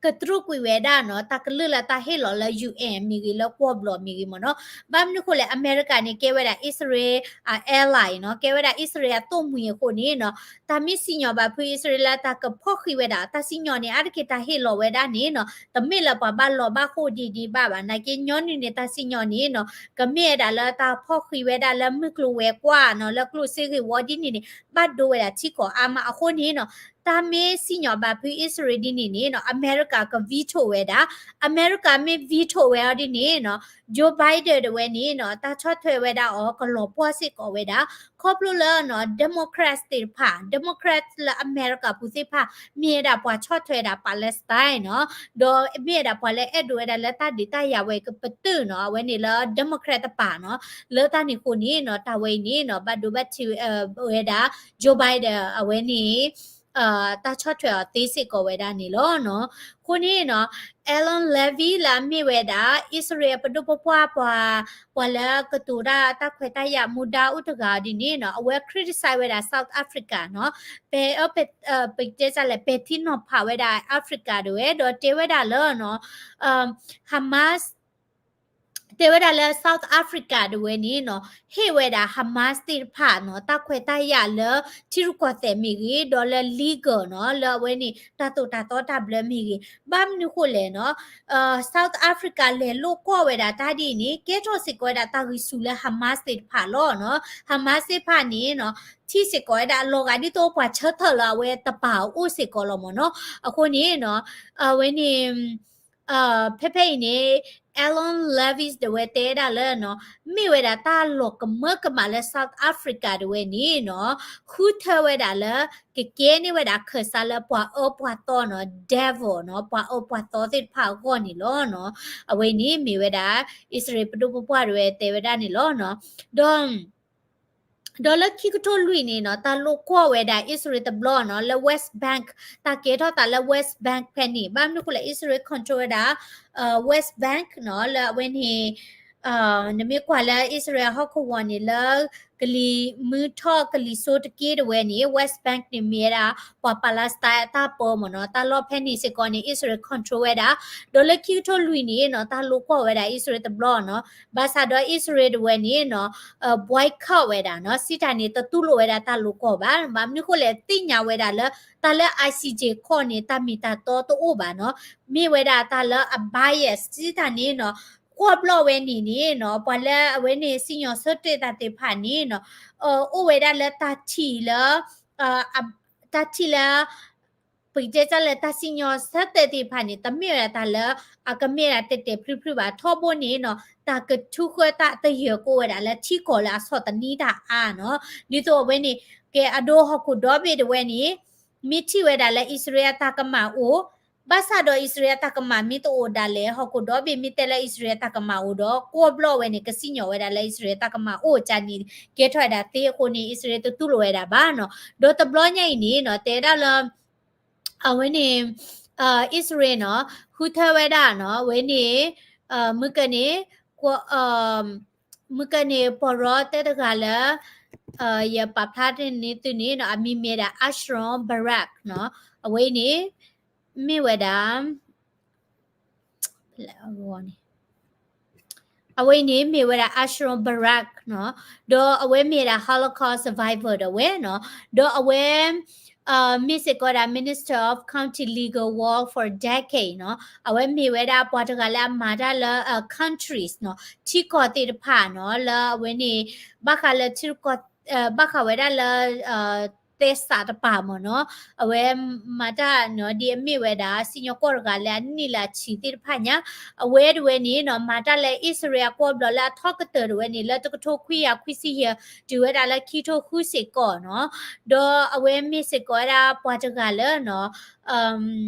ကတြူာ်ကွံာ်ဝဲဒၣ်နီၤ တၢ်ကလုၢ်လၢတၢ်ဟ့ၣ်လီၤလၢ ယူၣ်အ့ၣ် မ့ၢ်ဂ့ၤ လၢကွီၢ်ဘျီၣ်မ့ၢ်ဂ့ၤမ့ၢ်နီၤ ဘၣ်မနုၤဃိလဲၣ် အမဲရကၤန့ၣ် ကဲဝဲဒၣ်အံၣ်စရ့လးအ ally နီၤ ကဲဝဲဒၣ်အံၣ်စရ့လးအသိၣ်မှံၤအဃိန့ၣ်နီၤ တၢ်မ့ၢ်စံၣ်ညီၣ်ဘၣ်ဖုး အံၣ်စရ့လးလၢတၢ်ကဖီၣ်ဃံးဝဲဒၣ် တၢ်စံၣ်ညီၣ်န့ၣ် အါတက့ၢ်တၢ်ဟ့ၣ်လီၤဝဲဒၣ်န့ၣ်နီၤ တမ့ၢ်လၢပှၤဘၣ်လီၤဘၣ်ဃိၣ်ဒံးဒံးဘၣ်ဘၣ် နာ်က့ညီနုၢ်န့ၣ် တၢ်စံၣ်ညီၣ်န့ၣ်နီၤ ကမ့ၢ်ဝဲဒၣ်လၢတၢ်ဖီၣ်ဃံးဝဲဒၣ်လၢမုၢ်ကျိၤဝဲၤကွာ်နီၤ လၢကျိၣ်စ့ဂ့ၢ်ဝီဒ်န့ၣ်န့ၣ် ဘၣ်ဒိဝဲဒၣ်ထံကီၢ်အါမးအဃိန့ၣ်နီၤ တၢ်မ့ၢ်စံၣ်ညီၣ်ဘၣ်ဖုးအံၣ်စရ့လးဒ်န့ၣ်န့ၣ်နီၤ အမဲရကၤက veto ဝဲဒၣ် အမဲရကၤမ့ၢ် veto ဝဲအီၤဒ်န့ၣ်နီၤ Joe Biden တဝဲန့ၣ်နီၤ တၢ်ဆီၣ်ထွဲဝဲဒၣ်အီၤကလီၤပှီၢ်စ့ၢ်ကီးဝဲဒၣ် ခီဖျိလၢနီၤ Democrats သ့ၣ်တဖၣ် Democrats လၢအမဲရကၤပူၤသ့ၣ်တဖၣ် မ့ၢ်ဝဲဒၣ်ပှၤဆီၣ်ထွဲဝဲဒၣ် Palestine နီၤ ဒီးမ့ၢ်ဝဲဒၣ်ပှၤလၢအဲၣ်ဒိးဝဲဒၣ်လၢတၢ်ဒုးတၢ်ယၤဝဲကပတုာ်နီၤ အဝဲန့ၣ်လၢ Democrat တပၤနီၤ လၢတၢ်န့ၣ်အဃိန့ၣ်နီၤ တၢ်ဝဲအံၤန့ၣ်နီၤ ဘၣ်ဒိဘၣ်ထံးဝဲဒၣ် Joe Biden အဝဲန့ၣ် တၢ်ဆီၣ်ထွဲအီၤသ့စ့ၢ်ကီးဝဲဒၣ်န့ၣ်လီၤနီၤ. အဃိန့ၣ်နီၤ Alan Levy လၢအမ့ၢ်ဝဲဒၣ် အံၣ်စရ့လးပဒိၣ်ပပှၢ်ပှၤ ပှၤလၢကတိၤတၢ်တၢ်ခွဲးတၢ်ယာ်မူဒါအိၣ်တဂၤအီၤဒ်န့ၣ်နီၤ အဝဲ criticize ဝဲဒၣ် South Africa နီၤ ပဲ ပတဲစၢ်လဲၣ် ပဲာ်ထံနီၤဖးဝဲဒၣ် Africa တဝဲ ဒီးတဲဝဲဒၣ်လၢနီၤ Hamas တဲဝဲဒၣ်လၢ South Africa တဝဲန့ၣ်နီၤ ဟ့ၣ်ဝဲဒၣ် Hamas သ့ၣ်တဖၣ်နီၤ တၢ်ခွဲးတၢ်ယာ်လၢ ထံရူၢ်ကီၢ်သဲးမ့ၢ်ဂ့ၤ ဒီးလၢ legal နီၤ လၢအဝဲန့ၣ် တၢ်သိၣ်တၢ်သီတၢ်ဘျၢမ့ၢ်ဂ့ၤ ဘၣ်မနုၤဃိလဲၣ်နီၤ South Africa လဲၤလိာ်ကွီၢ်ဝဲဒၣ်တၢ်ဒ်အံၤန့ၣ် ကဲထီၣ်စ့ၢ်ကီးဝဲဒၣ်တၢ်ဂံၢ်ဆူၣ်လၢ Hamas သ့ၣ်တဖၣ်လီၤနီၤ Hamas သ့ၣ်တဖၣ်န့ၣ်နီၤ ထံၣ်စ့ၢ်ကီးဝဲဒၣ်အလီၤဂာ်ဒ်သိးပှၤဆၢထၢၣ်လၢအဝဲတပၤအအိၣ်စ့ၢ်ကီးလီၤမ့ၢ်နီၤ အဃိန့ၣ်နီၤ အဝဲန့ၣ် ဖဲဖဲအံၤန့ၣ် Alan Levy တဝဲတဲဒၣ်လၢနီၤ မ့ၢ်ဝဲဒၣ်တၢ်လီၤကမၢကမၣ်လၢ South Africa တဝဲန့ၣ်နီၤ ဃုထၢဝဲဒၣ်လၢ ကကဲန့ၢ်ဝဲဒၣ်ခၢၣ်စးလၢပှၤအၢပှၤသီနီၤ devil နီၤ ပှၤအၢပှၤသီသ့ၣ်တဖၣ်အဂီၢ်န့ၣ်လီၤနီၤ အဝဲန့ၣ်မ့ၢ်ဝဲဒၣ် အံၣ်စရ့လးပဒိၣ်ပပှၢ်တဝဲတဲဝဲဒၣ်န့ၣ်လီၤနီၤ ဒီး ဒီးလၢခံကထိလွံၢ်န့ၣ်နီၤ တၢ်လိာ်ကွီၢ်ဝဲဒၣ်အံၣ်စရ့လးတဘျီနီၤ လၢ West Bank တၢ်ကဲထီၣ်သးလၢ West Bank ဖဲန့ၣ် ဘၣ်မနုၤဃိလဲၣ် အံၣ်စရ့လး control ဝဲဒၣ် West Bank နီၤ လၢအဝဲန့ၣ် နမ့ၢ်ကွၢ်လၢအံၣ်စရ့လးဟီၣ်ကဝီၤန့ၣ် လၢကလံၤမုၢ်ထီၣ်ကလံၤစိးတက့ၢ်တဝဲန့ၣ် West Bank န့ၣ်မ့ၢ်ဝဲဒၣ် ပှၤ Palestine အတၢ်ပၢမ့ၢ်နီၤ တၢ်လီၢ်ဖဲန့ၣ်စ့ၢ်ကီးန့ၣ် အံၣ်စရ့လး control ဝဲဒၣ် ဒီးလၢခံကထိလွံၢ်န့ၣ်နီၤ တၢ်လိာ်ကွီၢ်ဝဲဒၣ်အံၣ်စရ့လးတဘျီနီၤ ဘၣ်ဆၣ်ဒီးအံၣ်စရ့လးတဝဲန့ၣ်နီၤ boycott ဝဲဒၣ်နီၤ စံးတၢ်န့ၣ် တတူၢ်လိာ်ဝဲဒၣ်တၢ်လိာ်ကွီၢ်ဘၣ် ဘၣ်မနုၤဃိလဲၣ် သ့ၣ်ညါဝဲဒၣ်လၢ တၢ်လၢ I C J court န့ၣ် တၢ်မ့ၢ်တၢ်တီတအိၣ်ဘၣ်နီၤ မ့ၢ်ဝဲဒၣ်တၢ်လၢအ bias စံးတၢ်န့ၣ်နီၤ ကွီၢ်ဘျီၣ်ဝဲန့ၣ်န့ၣ်နီၤ ပှၤလၢအဝဲန့ၣ် စံၣ်ညီၣ်ဆၢတဲာ်တၢ်သ့ၣ်တဖၣ်န့ၣ်နီၤ အိၣ်ဝဲဒၣ်လၢတၢ်ထံၣ်လၢ တၢ်ထံၣ်လၢ ပကတဲတၢ်လၢတၢ်စံၣ်ညီၣ်ဆၢတဲာ်သ့ၣ်တဖၣ်န့ၣ် တမ့ၢ်ဝဲဒၣ်တၢ်လၢ အကမ့ၢ်ဒၣ်တဲာ်တဲာ်ဖျုးဖျုးဘၣ် ထီဘိန့ၣ်နီၤ တၢ်ကထုးဃၢတၢ်သယၢၢ်ကအိၣ်ဝဲဒၣ်လၢထံကီၢ်လၢအဆီၣ်သနံးတၢ်အါနီၤ ဒ်သိးအဝဲန့ၣ် ကဲအဒိဟီၣ်ခိၣ်ဒီဘ့ၣ်တဝဲန့ၣ် မ့ၢ်ထံၣ်ဝဲဒၣ်လၢအံၣ်စရ့လးအတၢ်ကမၣ်အိၣ် ဘၣ်ဆၣ်ဒီးအံၣ်စရ့လးအတၢ်ကမၣ်မ့ၢ်တအိၣ်ဒၣ်လဲာ် ဟီၣ်ခိၣ်ဒီဘ့ၣ်မ့ၢ်တဲလၢအံၣ်စရ့လးအတၢ်ကမၣ်အိၣ်ဒီး ကွီၢ်ဘျီၣ်ဝဲန့ၣ် ကစံၣ်ညီၣ်ဝဲဒၣ်လၢအံၣ်စရ့လးအတၢ်ကမၣ်အိၣ်ကန့ၣ် ကဲထီၣ်ဝဲဒၣ်သ့အဃိန့ၣ် အံၣ်စရ့လးတတူၢ်လိာ်ဝဲဒၣ်ဘၣ်နီၤ ဒီးတဘျီညါအံၤန့ၣ်နီၤ တဲဒၣ်လၢ အဝဲန့ၣ် အံၣ်စရ့လးနီၤ ဃုထၢဝဲဒၣ်နီၤ အဝဲန့ၣ် မုၢ်ကၢန့ၣ် မုၢ်ကၢန့ၣ် ပီၢ်ရီတဲတဂၤလၢ ယပာ်ဖျါန့ၢ်သုန့ၣ်နီၤ အမံၤမ့ၢ်ဒၣ် Ahron Barak နီၤ အဝဲအံၤန့ၣ် မ့ၢ်ဝဲဒၣ် အဝဲအံၤန့ၣ် မ့ၢ်ဝဲဒၣ် Ahron Barak နီၤ ဒီးအဝဲမ့ၢ်ဝဲဒၣ် Holocaust survivor ဒီးဝဲနီၤ ဒီးအဝဲ မ့ၢ်စ့ၢ်ကီးဒၣ် Minister of County Legal War for decade နီၤ အဝဲမ့ၢ်ဝဲဒၣ်ပှၤတဂၤလၢအမၤတၢ်လၢ countries နီၤ ထံကီၢ်သ့ၣ်တဖၣ်နီၤ လၢအဝဲန့ၣ် ဘၣ်ဃးလၢထံကီၢ် ဘၣ်ဃးဝဲဒၣ်လၢ သဲစးတပၤမ့ၢ်နီၤ, အဝဲမၤတၢ်နီၤ ဒ်အမ့ၢ်ဝဲဒၣ် စံၣ်ညီၣ်ကွီၢ်တဂၤလၢအနံၣ်လၢအဆံသ့ၣ်တဖၣ်ညါ, အဝဲတဝဲန့ၣ်နီၤ မၤတၢ်လၢအံၣ်စရ့လးကွီၢ်ဘျီလၢအထီၣ်ကတၢၢ်တဝဲန့ၣ် လၢတကထိခွံကယၤခွံဆံယဲၢ် တုၤဝဲဒၣ်လၢခံကထိဃုစ့ၢ်ကီးနီၤ, ဒီးအဝဲမ့ၢ်စ့ၢ်ကီးဝဲဒၣ်ပှၤတဂၤလၢနီၤ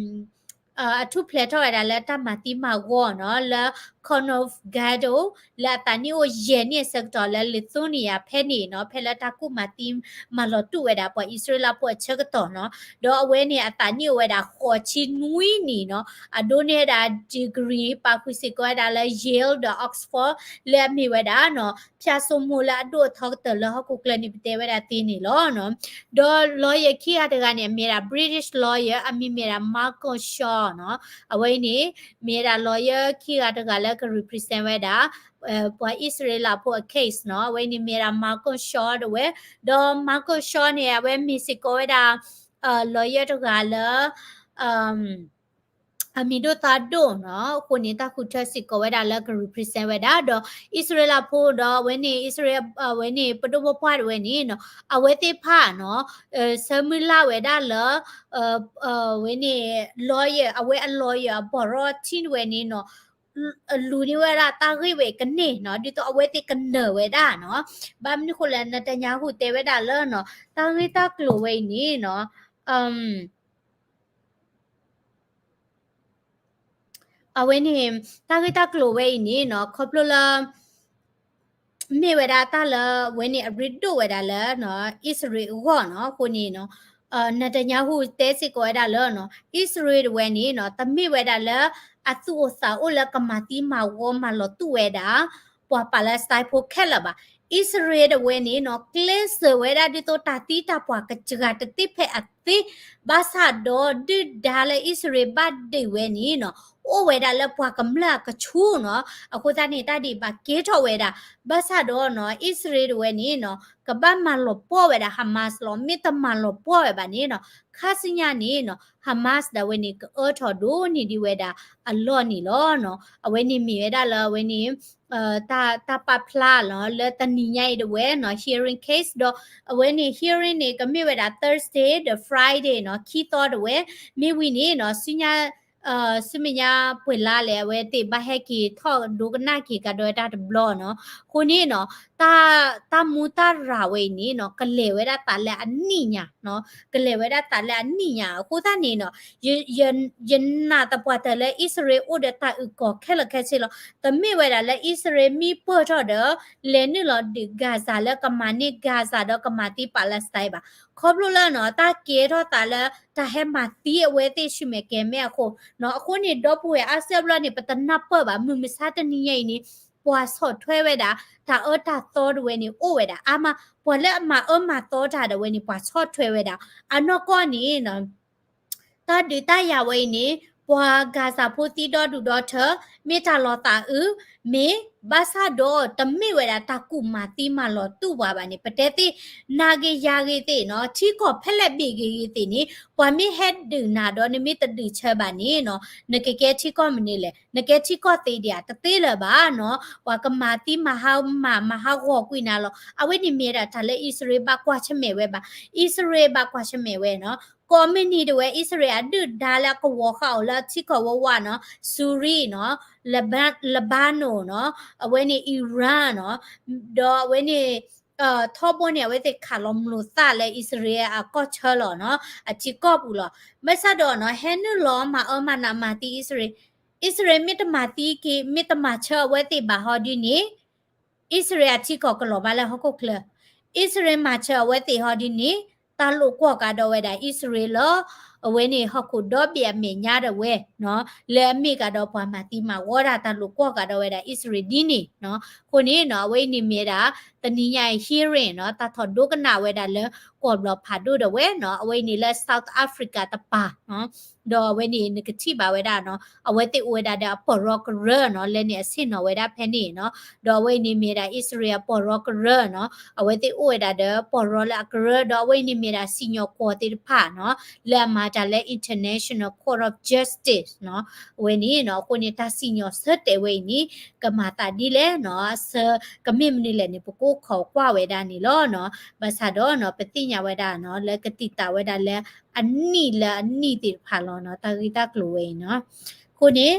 အထူၣ်ဖျဲးထီၣ်ဝဲဒၣ်လၢတၢ်မၤသံမၤဝီနီၤ လၢ Cornell Ghetto လၢအသးနံၣ်အိၣ်ယဲၢ်နံၣ်အဆၢကတီၢ်လၢ Lithuania ဖဲန့ၣ်နီၤ, ဖဲလၢတၢ်ကူၣ်မၤသံမၤလီၤတူာ်ဝဲဒၣ်ပှၤအံၣ်စရ့လးဖိအဆၢကတီၢ်နီၤ, ဒီးအဝဲန့ၣ်အသးနံၣ်အိၣ်ဝဲဒၣ်ဃိးဆံနွံနံၣ်နီၤ, အဒိးန့ၢ်ဝဲဒၣ် degree ပာ်ဃုာ်စ့ၢ်ကီးဝဲဒၣ်လၢ Yale ဒီး Oxford လၢအမ့ၢ်ဝဲဒၣ်နီၤ ဖၠၣ်စိမိၤလၢအဒိၣ်အထီကတၢၢ်လၢဟီၣ်ခိၣ်ချၢန့ၣ် ပတဲဝဲဒၣ်သ့န့ၣ်လီၤနီၤ. ဒီး lawyer ခံဂၤတဂၤန့ၣ် အမ့ၢ်ဝဲဒၣ် British lawyer အမံၤမ့ၢ်ဝဲဒၣ် Michael Shaw နီၤ. အဝဲအံၤန့ၣ် မ့ၢ်ဝဲဒၣ် lawyer ခံဂၤတဂၤလၢက represent ဝဲဒၣ် ပှၤအံၣ်စရ့လးဖိအ case နီၤ. အဝဲအံၤန့ၣ်မ့ၢ်ဝဲဒၣ် Michael Shaw တဝဲ, ဒီး Michael Shaw န့ၣ် အဝဲမ့ၢ်စ့ၢ်ကီးဝဲဒၣ် lawyer တဂၤလၢ အမံၤဒိၣ်သါဒိၣ်နီၤ, အဃိန့ၣ် တၢ်ဃုထၢစ့ၢ်ကီးဝဲဒၣ်လၢက represent ဝဲဒၣ် ဒီးအံၣ်စရ့လးဖိဒီးအဝဲန့ၣ် အံၣ်စရ့လး အဝဲန့ၣ် ပဒိၣ်ပပှၢ်တဝဲန့ၣ်နီၤ, အဝဲသ့ၣ်တဖၣ်နီၤ, ဆၢမုၢ်လၢ်ဝဲဒၣ်လၢ အဝဲန့ၣ် lawyer အဝဲအ lawyer အဘီၣ်ရီထံတဝဲန့ၣ်နီၤ, လူၤန့ၢ်ဝဲဒၣ်တၢ်ဂ့ၢ်ဝဲကန့ၢ်နီၤ, ဒ်သိးအဝဲသ့ၣ်ကနၢၤဝဲဒၣ်နီၤ, ဘၣ်မနုၤဃိလဲၣ် Netanyahu တဲဝဲဒၣ်လၢနီၤ, တၢ်ဂ့ၢ်တၢ်ကျိၤဝဲအံၤန့ၣ်နီၤ အဝဲန့ၣ် တၢ်ဂ့ၢ်တၢ်ကျိၤဝဲအံၤန့ၣ်နီၤ, ခီဖျိလၢ မ့ၢ်ဝဲဒၣ်တၢ်လၢအဝဲန့ၣ် အရ့ဒိၣ်ဝဲဒၣ်လၢ အံၣ်စရ့လးအဂီၢ်နီၤ, အဃိန့ၣ်နီၤ Netanyahu တဲစ့ၢ်ကီးဝဲဒၣ်လၢနီၤ, အံၣ်စရ့လးတဝဲန့ၣ်နီၤ, တမ့ၢ်ဝဲဒၣ်လၢ အသူၣ်အိၣ်သးအိၣ်လၢကမၤသံမၤဝီမၤလီၤတူာ်ဝဲဒၣ် ပှၤ Palestine ဖိခဲလၢာ်ဘၣ်. အံၣ်စရ့လးတဝဲန့ၣ်နီၤ, ကျဲးစၢးဝဲဒၣ်ဒ်သိးတၢ်သံတၢ်ပှၢ်ကစှၤတသ့ဖဲအသ့, ဘၣ်ဆၣ်ဒီးဒုၣ်ဒါလၢအံၣ်စရ့လးဘၣ်ဒုးဝဲန့ၣ်နီၤ, အိၣ်ဝဲဒၣ်လၢပှၤကမျၢၢ်အကဆူၣ်နီၤ, အဃိသတးန့ၣ် တၢ်ဒ်အံၤဘၣ်ကဲထီၣ်ဝဲဒၣ်, ဘၣ်ဆၣ်ဒီးနီၤ, အံၣ်စရ့လးတဝဲန့ၣ်နီၤ, ကဘၣ်မၤလီၤပှီၢ်ဝဲဒၣ် Hamas လီၤ, မ့ၢ်တမၤလီၤပှီၢ်ဝဲဘၣ်န့ၣ်နီၤ, ခါဆူညါန့ၣ်နီၤ, Hamas ဒၣ်ဝဲန့ၣ် ကအၢထီၣ်ဒိၣ်န့ၢ်ဒံးဝဲဒၣ်အလီၢ်န့ၣ်လီၤနီၤ. အဝဲန့ၣ်မ့ၢ်ဝဲဒၣ်လၢအဝဲန့ၣ် တၢ် တၢ်ပာ်ဖျါလီၤ လၢတနံၤညါအံၤတဝဲနီၤ, hearing case ဒီး အဝဲန့ၣ် hearing န့ၣ် ကမ့ၢ်ဝဲဒၣ် Thursday ဒီး Friday နီၤ, ခံသီတဝဲ, မ့ၢ်ဝံၤန့ၣ်နီၤ, ဆူညါ ဆူမဲာ်ညါပှဲၤလါလဲၣ် အဝဲသ့ၣ်ဘၣ်ဟဲက့ၤထီၣ်ဒိကနၣ်က့ၤကဒီးတၢ်တဘျီနီၤ. အဃိန့ၣ်နီၤ, တၢ် တၢ်မူတၢ်ရၤဝဲအံၤန့ၣ်နီၤ, ကလဲၤဝဲဒၣ်သးလၢအနံၣ်ညါနီၤ, ကလဲၤဝဲဒၣ်သးလၢအနံၣ်ညါ. အဃိသတးန့ၣ်နီၤ, ယ ယ ယနာ်သပှၢ်တၢၢ်လၢအံၣ်စရ့လးအိၣ်ဒီးတၢ်အုၣ်ကီၤခဲလၢာ်ခဲဆ့လီၤ. တမ့ၢ်ဝဲဒၣ်လၢအံၣ်စရ့လးမ့ၢ်ပၢၢ်ထီၣ်ဒီး လဲၤနုာ်လီၤဒုး Gaza လၢကမၤန့ၢ် Gaza ဒီးကမၤသံ Palestine ဘၣ်. ခီဖျိလၢနီၤ, တၢ်ကဲထီၣ်သးလၢ တၢ်ဟဲမၤသံအဝဲသ့ၣ်ဆူမဲာ်ကဲၤမဲာ်အဃိနီၤ. အဃိန့ၣ် ဒီပုၢ်ဝဲၢ်အါစုအါဘျီန့ၣ် ပတနၢ်ပၢၢ်ဘၣ်, မုၢ်မဆါတနံၤညါအံၤန့ၣ် ပှၤဆီၣ်ထွဲဝဲဒၣ် တၢ်အၢတၢ်သီတဝဲန့ၣ် အိၣ်ဝဲဒၣ်အါမး, ပှၤလၢအမၤအၢမၤသီတၢ်ဒၣ်ဝဲန့ၣ် ပှၤဆီၣ်ထွဲဝဲဒၣ်. အနီၢ်ကီၢ်န့ၣ်နီၤ တၢ်ဒုးတၢ်ယၤဝဲအံၤန့ၣ် ပှၤ Gaza ဖိသံဒီဒူၣ်ဒီထၢ မ့ၢ်တၢ်လီၤသးအုး, မ့ၢ်ဘၣ်ဆၣ်ဒီးတမ့ၢ်ဝဲဒၣ်တၢ်ကူၣ်မၤသံမၤလီၤတူာ်ပှၤဘၣ်န့ၣ် ပတဲသ့ၣ် နာ်ဂ့ၤယၤဂ့ၤသ့ၣ်နီၤ, ထံကီၢ်ဖဲလဲၣ်ဘ့ၣ်ဂ့ၤဂ့ၤသ့ၣ်န့ၣ် ပှၤမ့ၢ်ဟဲဒုးနၤဒီးနမ့ၢ်တဒုးဆၢဘၣ်န့ၣ်နီၤ, နကကဲထံကီၢ်မနုၤလဲၣ်, နကဲထံကီၢ်သ့ဒံးဧါ, တသ့လၢၤဘၣ်နီၤ. ပှၤကမၤသံမၤဟးမၤ မၤဟးဂီၤကွံာ်နၤလီၤ. အဝဲန့ၣ်မ့ၢ်ဒၣ်တၢ်လၢအံၣ်စရ့လးဘၣ်ကွၢ်ဆၢၣ်မဲာ်ဝဲဘၣ်, အံၣ်စရ့လးဘၣ်ကွၢ်ဆၢၣ်မဲာ်ဝဲနီၤ. ကိးမုၢ်နံၤဒၣ်ဝဲ အံၣ်စရ့လးအဒုၣ်ဒါလၢအကဝီၤဃာ်အီၤလၢထံကီၢ်ဝဲဝးနီၤ, Syria နီၤ, Leba- Lebanon နီၤ, အဝဲန့ၣ် Iran နီၤ, ဒီးအဝဲန့ၣ် ထီဘိန့ၣ် အဝဲသ့ၣ်ခးလီၤမျိာ်သၣ်လၢအံၣ်စရ့လးအကီၢ်ဆၢလီၤနီၤ, အထံကီၢ်ပူၤလီၤ. ဘၣ်ဆၣ်ဒီးနီၤ ဟဲနုာ်လီၤမၤအၢမၤနးမၤသံအံၣ်စရ့လး, အံၣ်စရ့လးမ့ၢ်တမၤသံက့ၤ မ့ၢ်တမၤဆၢအဝဲသ့ၣ်ဘၣ်ဟီဒ်န့ၣ် အံၣ်စရ့လးအထံကီၢ်ကလီၤဘၣ်လၢဟီၣ်ခိၣ်ချၢ, အံၣ်စရ့လးမၤဆၢအဝဲသ့ၣ်ဟီဒ်န့ၣ် တၢ်လိာ်ကွီၢ်ကဒီးဝဲဒၣ်အံၣ်စရ့လးလၢ အဝဲန့ၣ်ဟီၣ်ခိၣ်ဒီဘ့ၣ်အမဲာ်ညါဒၣ်ဝဲနီၤ, လၢအမ့ၢ်ကဒီးပှၤမၤသံမၤဝီတၢ် တၢ်လိာ်ကွီၢ်ကဒီးဝဲဒၣ်အံၣ်စရ့လးဒ်န့ၣ်နီၤ. အဃိန့ၣ်နီၤ အဝဲအံၤန့ၣ်မ့ၢ်ဒၣ် တနံၤညါအံၤ hearing နီၤ တၢ်ထီၣ်ဒိကနၣ်ဝဲဒၣ်လၢ ကီၢ်ဘျီဖးဒိၣ်ဒၣ်ဝဲနီၤ, အဝဲအံၤန့ၣ်လၢ South Africa တပၤနီၤ. ဒီးအဝဲန့ၣ်နကထံၣ်ဘၣ်ဝဲဒၣ်နီၤ အဝဲသ့ၣ်အိၣ်ဝဲဒၣ်ဒီးအပၢၢ်ရီကရၢနီၤ လၢန့ၣ်အဆ့ၣ်နီၤဝဲဒၣ်ဖဲန့ၣ်နီၤ. ဒီးအဝဲအံၤန့ၣ်မ့ၢ်ဒၣ်အံၣ်စရ့လးအပၢၢ်ရီကရၢနီၤ, အဝဲသ့ၣ်အိၣ်ဝဲဒၣ်ဒီးပၢၢ်ရီလၢအကရၢ, ဒီးအဝဲအံၤန့ၣ်မ့ၢ်ဒၣ်စံၣ်ညီၣ်ကွီၢ်သ့ၣ်တဖၣ်နီၤ လၢအမၤ တၢ်လၢ International Court of Justice နီၤ, အဝဲန့ၣ်နီၤ, အဃိန့ၣ် တၢ်စံၣ်ညီၣ်ဆၢတဲာ်ဝဲအံၤန့ၣ် ကမၤသးဒ်လဲၣ်နီၤ, ဆၢကမ့ၢ်မနုၤလဲၣ်န့ၣ် ပကအိၣ်ခိးကွၢ်ဝဲဒၣ်န့ၣ်လီၤနီၤ. ဘၣ်ဆၣ်ဒီးနီၤ ပသ့ၣ်ညါဝဲဒၣ်နီၤ လၢကတံာ်တာ်ဝဲဒၣ်လၢအနံၣ်လၢအနံၣ်သ့ၣ်တဖၣ်လီၤနီၤ, တၢ်ဂ့ၢ်တၢ်ကျိၤဝဲအံၤနီၤ. အဃိန့ၣ်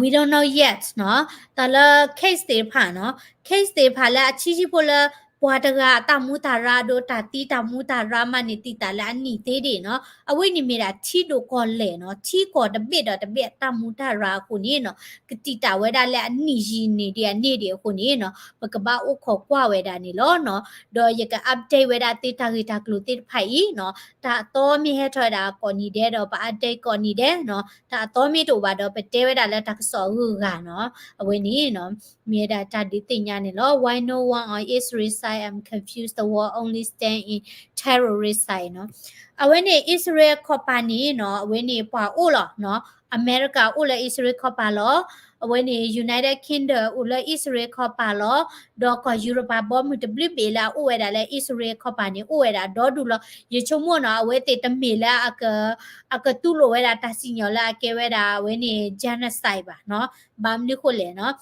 we don't know yet နီၤ, တၢ်လၢ case သ့ၣ်တဖၣ်နီၤ, case သ့ၣ်တဖၣ်လၢအဆံးဆံးဖိလၢ ပှၤတဂၤအတၢ်မူတၢ်ရၢ ဒီးတၢ်သံတၢ်မူတၢ်ရၢမးန့ၣ် တံာ်တာ်လၢအနံၣ်သ့ဒံးနီၤ, အဝဲန့ၣ်မ့ၢ်ဒၣ်ထံဒိၣ်ကီၢ်လဲၢ်နီၤ, ထံကီၢ်တဘ့ၣ်ဒီးတဘ့ၣ်အတၢ်မူတၢ်ရၢအဃိန့ၣ်နီၤ, ကတံာ်တာ်ဝဲဒၣ်လၢအနံၣ်ယံာ်န့ၢ်ဒံးအန့ၢ်ဒံးအဃိန့ၣ်နီၤ, ပကဘၣ်အိၣ်ခိးကွၢ်ဝဲဒၣ်န့ၣ်လီၤနီၤ. ဒီးယက update ဝဲဒၣ်သုတၢ်ဂ့ၢ်တၢ်ကျိၤသ့ၣ်တဖၣ်အံၤနီၤ, တၢ်အသီမ့ၢ်ဟဲထီၣ်ဝဲဒၣ်ကိးနံၤဒဲးဒီး ပ update ကိးနံၤဒဲးနီၤ, တၢ်အသီမ့ၢ်တအိၣ်ဘၣ်ဒီး ပတဲဝဲဒၣ်လၢတၢ်ကစီၣ်အဂုၤအဂၤနီၤ, အဝဲန့ၣ်နီၤ မ့ၢ်ဝဲဒၣ်တၢ်ဒုးသ့ၣ်ညါန့ၣ်လီၤ. Why no one on Israel side, I'm confused, the war only stand in terrorist side နီၤ. အဝဲန့ၣ် အံၣ်စရ့လးခီပၤန့ၣ်နီၤ, အဝဲန့ၣ်ပှၤအိၣ်လီၤနီၤ, အမဲရကၤအိၣ်လၢအံၣ်စရ့လးခီပၤလီၤ. အဝဲန့ၣ် United Kingdom အိၣ်လၢအံၣ်စရ့လးခီပၤလီၤ. ဒီးကီၢ်ယူရပၤဘီမုၢ်တဘျုးဘ့ၣ်လၢအအိၣ်ဝဲဒၣ်လၢအံၣ်စရ့လးခီပၤန့ၣ် အိၣ်ဝဲဒၣ်ဒီဒူၣ်လီၤ. ယဆိကမိၣ်နီၤ, အဝဲသ့ၣ်တမ့ၢ်လၢအက အကတူၢ်လိာ်ဝဲဒၣ်တၢ်စံၣ်ညီၣ်လၢအကဲဝဲဒၣ်အဝဲန့ၣ် genocide ဘၣ်နီၤ. ဘၣ်မနုၤဃိလဲၣ်နီၤ,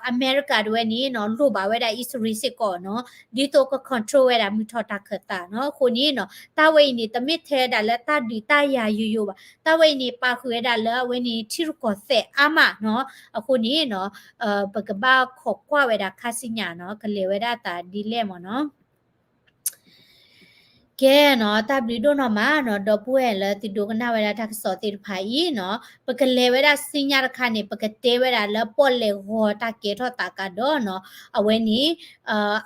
အမဲရကၤတဝဲန့ၣ်နီၤ လိၣ်ဘၣ်ဝဲဒၣ်အံၣ်စရ့လးစ့ၢ်ကီးနီၤ, ဒ်သိးက control ဝဲဒၣ်မုၢ်ထီၣ်တၢ်ခၢၣ်သးနီၤ. အဃိန့ၣ်နီၤ တၢ်ဝဲအံၤန့ၣ်တမ့ၢ်ထဲဝဲဒၣ်လၢတၢ်ဒုးတၢ်ယၤယိယိဘၣ်, တၢ်ဝဲအံၤန့ၣ် ပာ်ဃုာ်ဝဲဒၣ်လၢအဝဲန့ၣ်ထံရူၢ်ကီၢ်သဲးအါမးနီၤ. အဃိန့ၣ်နီၤ ပကဘၣ်ခိးကွၢ်ဝဲဒၣ်ခါဆူညါနီၤ ကလဲၤဝဲဒၣ်အသးဒ်လဲၣ်မ့ၢ်နီၤ. ကဲနီၤ, တၢ်ဘျုးဒိၣ်နီၢ်မးနီၤ, ဒီပုၢ်ဝဲၢ်လၢသုဒိကနၣ်ဝဲဒၣ်တၢ်ကစီၣ်သ့ၣ်တဖၣ်အံၤနီၤ, ပကလဲၤဝဲဒၣ်ဆူညါတခါန့ၣ် ပကတဲဝဲဒၣ်လၢပီၣ်လဲၣ်ဂီၤတၢ်ကဲထီၣ်သးကဒီးနီၤ, အဝဲန့ၣ်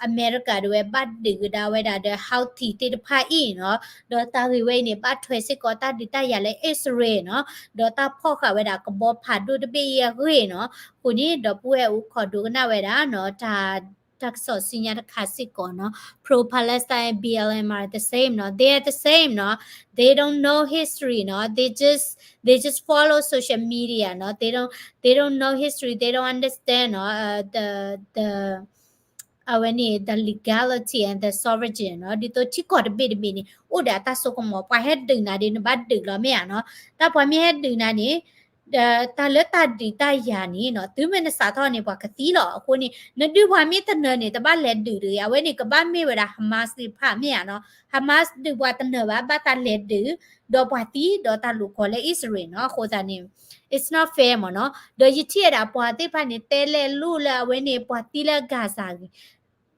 အမဲရကၤတဝဲဘၣ်ဒုးကဒါဝဲဒၣ်ဒီး Houthi သ့ၣ်တဖၣ်အံၤနီၤ, ဒီးတၢ်ဂ့ၢ်ဝဲအံၤန့ၣ် ဘၣ်ထွဲစ့ၢ်ကီးတၢ်ဒုးတၢ်ယၤလၢအံၣ်စရ့လးနီၤ, ဒီးတၢ်ဖီၣ်ဃာ်ဝဲဒၣ်ကဘီဖးဒိၣ်တဘ့ၣ်အံၤအဂ့ၢ်နီၤ. အဃိန့ၣ် ဒီပုၢ်ဝဲၢ်အိၣ်ခိးဒိကနၣ်ဝဲဒၣ်နီၤ, တၢ် တၢ်ကစီၣ်ဆူညါတခါစ့ၢ်ကီးနီၤ, pro-Palestine B L M are the same နီၤ, they are the same နီၤ, they don't know history နီၤ, they just they just follow social media နီၤ, they don't they don't know history, they don't understand နီၤ, the the အဝဲန့ၣ် the legality and the sovereign နီၤ, ဒ်သိးထံကီၢ်တဘ့ၣ်တဘ့ၣ်န့ၣ် အိၣ်ဒီးအတၢ်စိကမီၤ, ပှၤဟဲဒုးနၤဒီးနဘၣ်ဒုးလီၤမ့ၢ်ဧါနီၤ, တၢ်ပှၤမ့ၢ်ဟဲဒုးနၤန့ၣ် တၢ်လၢတၢ်ဒုးတၢ်ယၤန့ၣ်နီၤ, သုမ့ၢ်နစးထီၣ်န့ၣ် ပှၤကသံလီၤ. အဃိန့ၣ် နဒုးပှၤမ့ၢ်တနၢၤန့ၣ် တဘၣ်လဲၤဒုးတဂ့ၤ, အဝဲန့ၣ်ကဘၣ်မ့ၢ်ဝဲဒၣ် Hamas သ့ၣ်တဖၣ်မ့ၢ်ဧါနီၤ, Hamas ဒုးပှၤတနၢၤဘၣ်, ဘၣ်သးလဲၤဒုး ဒီးပှၤသံ ဒီးတၢ်လိာ်ကွီၢ်လၢအံၣ်စရ့လးနီၤ. အဃိသတးန့ၣ် it's not fair မ့ၢ်နီၤ. ဒီးယထံၣ်ဝဲဒၣ်ပှၤသ့ၣ်တဖၣ်န့ၣ် တဲလဲၣ်လိၣ်လၢအဝဲန့ၣ် ပှၤသံလၢ Gaza ဂ့ၤ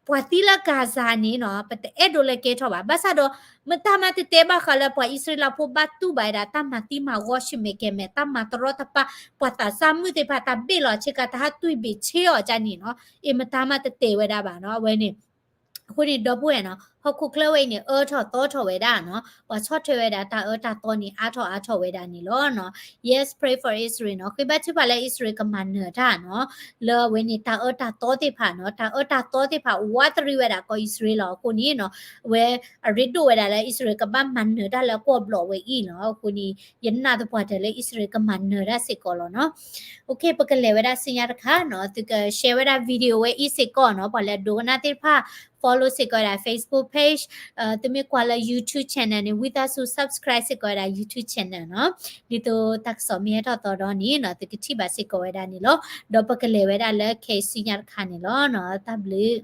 ပှၤသံလၢ Gaza န့ၣ်နီၤ ပတအဲၣ်ဒိးလၢကဲထီၣ်ဘၣ်. ဘၣ်ဆၣ်ဒီး မတၤမးတတဲဘၣ်ဃးလၢပှၤအံၣ်စရ့လးဖိဘၣ်တူၢ်ဘၣ်ဝဲဒၣ် တၢ်မၤသံမၤဂီၤဆူၣ်မဲာ်ကဲၤမဲာ်, တၢ်မၤတရီတပါ, ပှၤသးစၢ်မုၣ်သ့ၣ်တဖၣ် တၢ်ဘ့ၣ်လီၤဆ့ကၤ တၢ်ဟးတွံၢ်ဘ့ၣ်ဆ့အီၤကန့ၣ်နီၤ, အ့ၣ် မတၤမးတတဲဝဲဒၣ်ဘၣ်နီၤ အဝဲန့ၣ်. အဃိန့ၣ် ဒီပုၢ်ဝဲၢ်နီၤ ဟီၣ်ခိၣ်ချၢဝဲအံၤန့ၣ် အၢထီၣ်သီထီၣ်ဝဲဒၣ်နီၤ, ပှၤဆီၣ်ထွဲဝဲဒၣ်တၢ်အၢတၢ်သီန့ၣ် အါထီၣ်အါထီၣ်ဝဲဒၣ်န့ၣ်လီၤနီၤ. Yes, pray for Israel နီၤ, ဃ့ဘါထုကဖၣ်လၢအံၣ်စရ့လးကမၤနၢၤတၢ်နီၤ, လၢအဝဲန့ၣ်တၢ်အၢတၢ်သီသ့ၣ်တဖၣ်နီၤ, တၢ်အၢတၢ်သီသ့ၣ်တဖၣ် ဝးတရံးဝဲဒၣ်ကီၢ်အံၣ်စရ့လးလီၤ. အဃိန့ၣ်နီၤ အဝဲအရ့ဒိၣ်ဝဲဒၣ်လၢအံၣ်စရ့လးကဘၣ်မၤနၢၤတၢ်လၢကွီၢ်ဘျီၣ်ဝဲအံၤလီၤ. အဃိန့ၣ် ယနာ်သပှၢ်တၢၢ်လၢအံၣ်စရ့လးကမၤနၢၤတၢ်စ့ၢ်ကီးလီၤနီၤ. ပကလဲၤဝဲဒၣ်ဆူညါတခါနီၤ, သုက share ဝဲဒၣ် video ဝဲအံၤစ့ၢ်ကီးနီၤ, ပှၤလၢအဒိကနၣ်သ့ၣ်တဖၣ် follow စ့ၢ်ကီးဝဲဒၣ် Facebook page, သုမ့ၢ်ကွၢ်လၢ YouTube channel န့ၣ် ဝံသးစူၤ subscribe စ့ၢ်ကီးဝဲဒၣ် YouTube channel နီၤ. ဒ်သိးတၢ်ကစီၣ်မ့ၢ်ဟဲထီၣ်သီဒီးန့ၣ်နီၤ သုကထံၣ်ဘၣ်စ့ၢ်ကီးဝဲဒၣ်န့ၣ်လီၤ. ဒီးပကလဲၤဝဲဒၣ်လၢခဲအံၤဆူညါတခါန့ၣ်လီၤနီၤ. တၢ်ဘျုး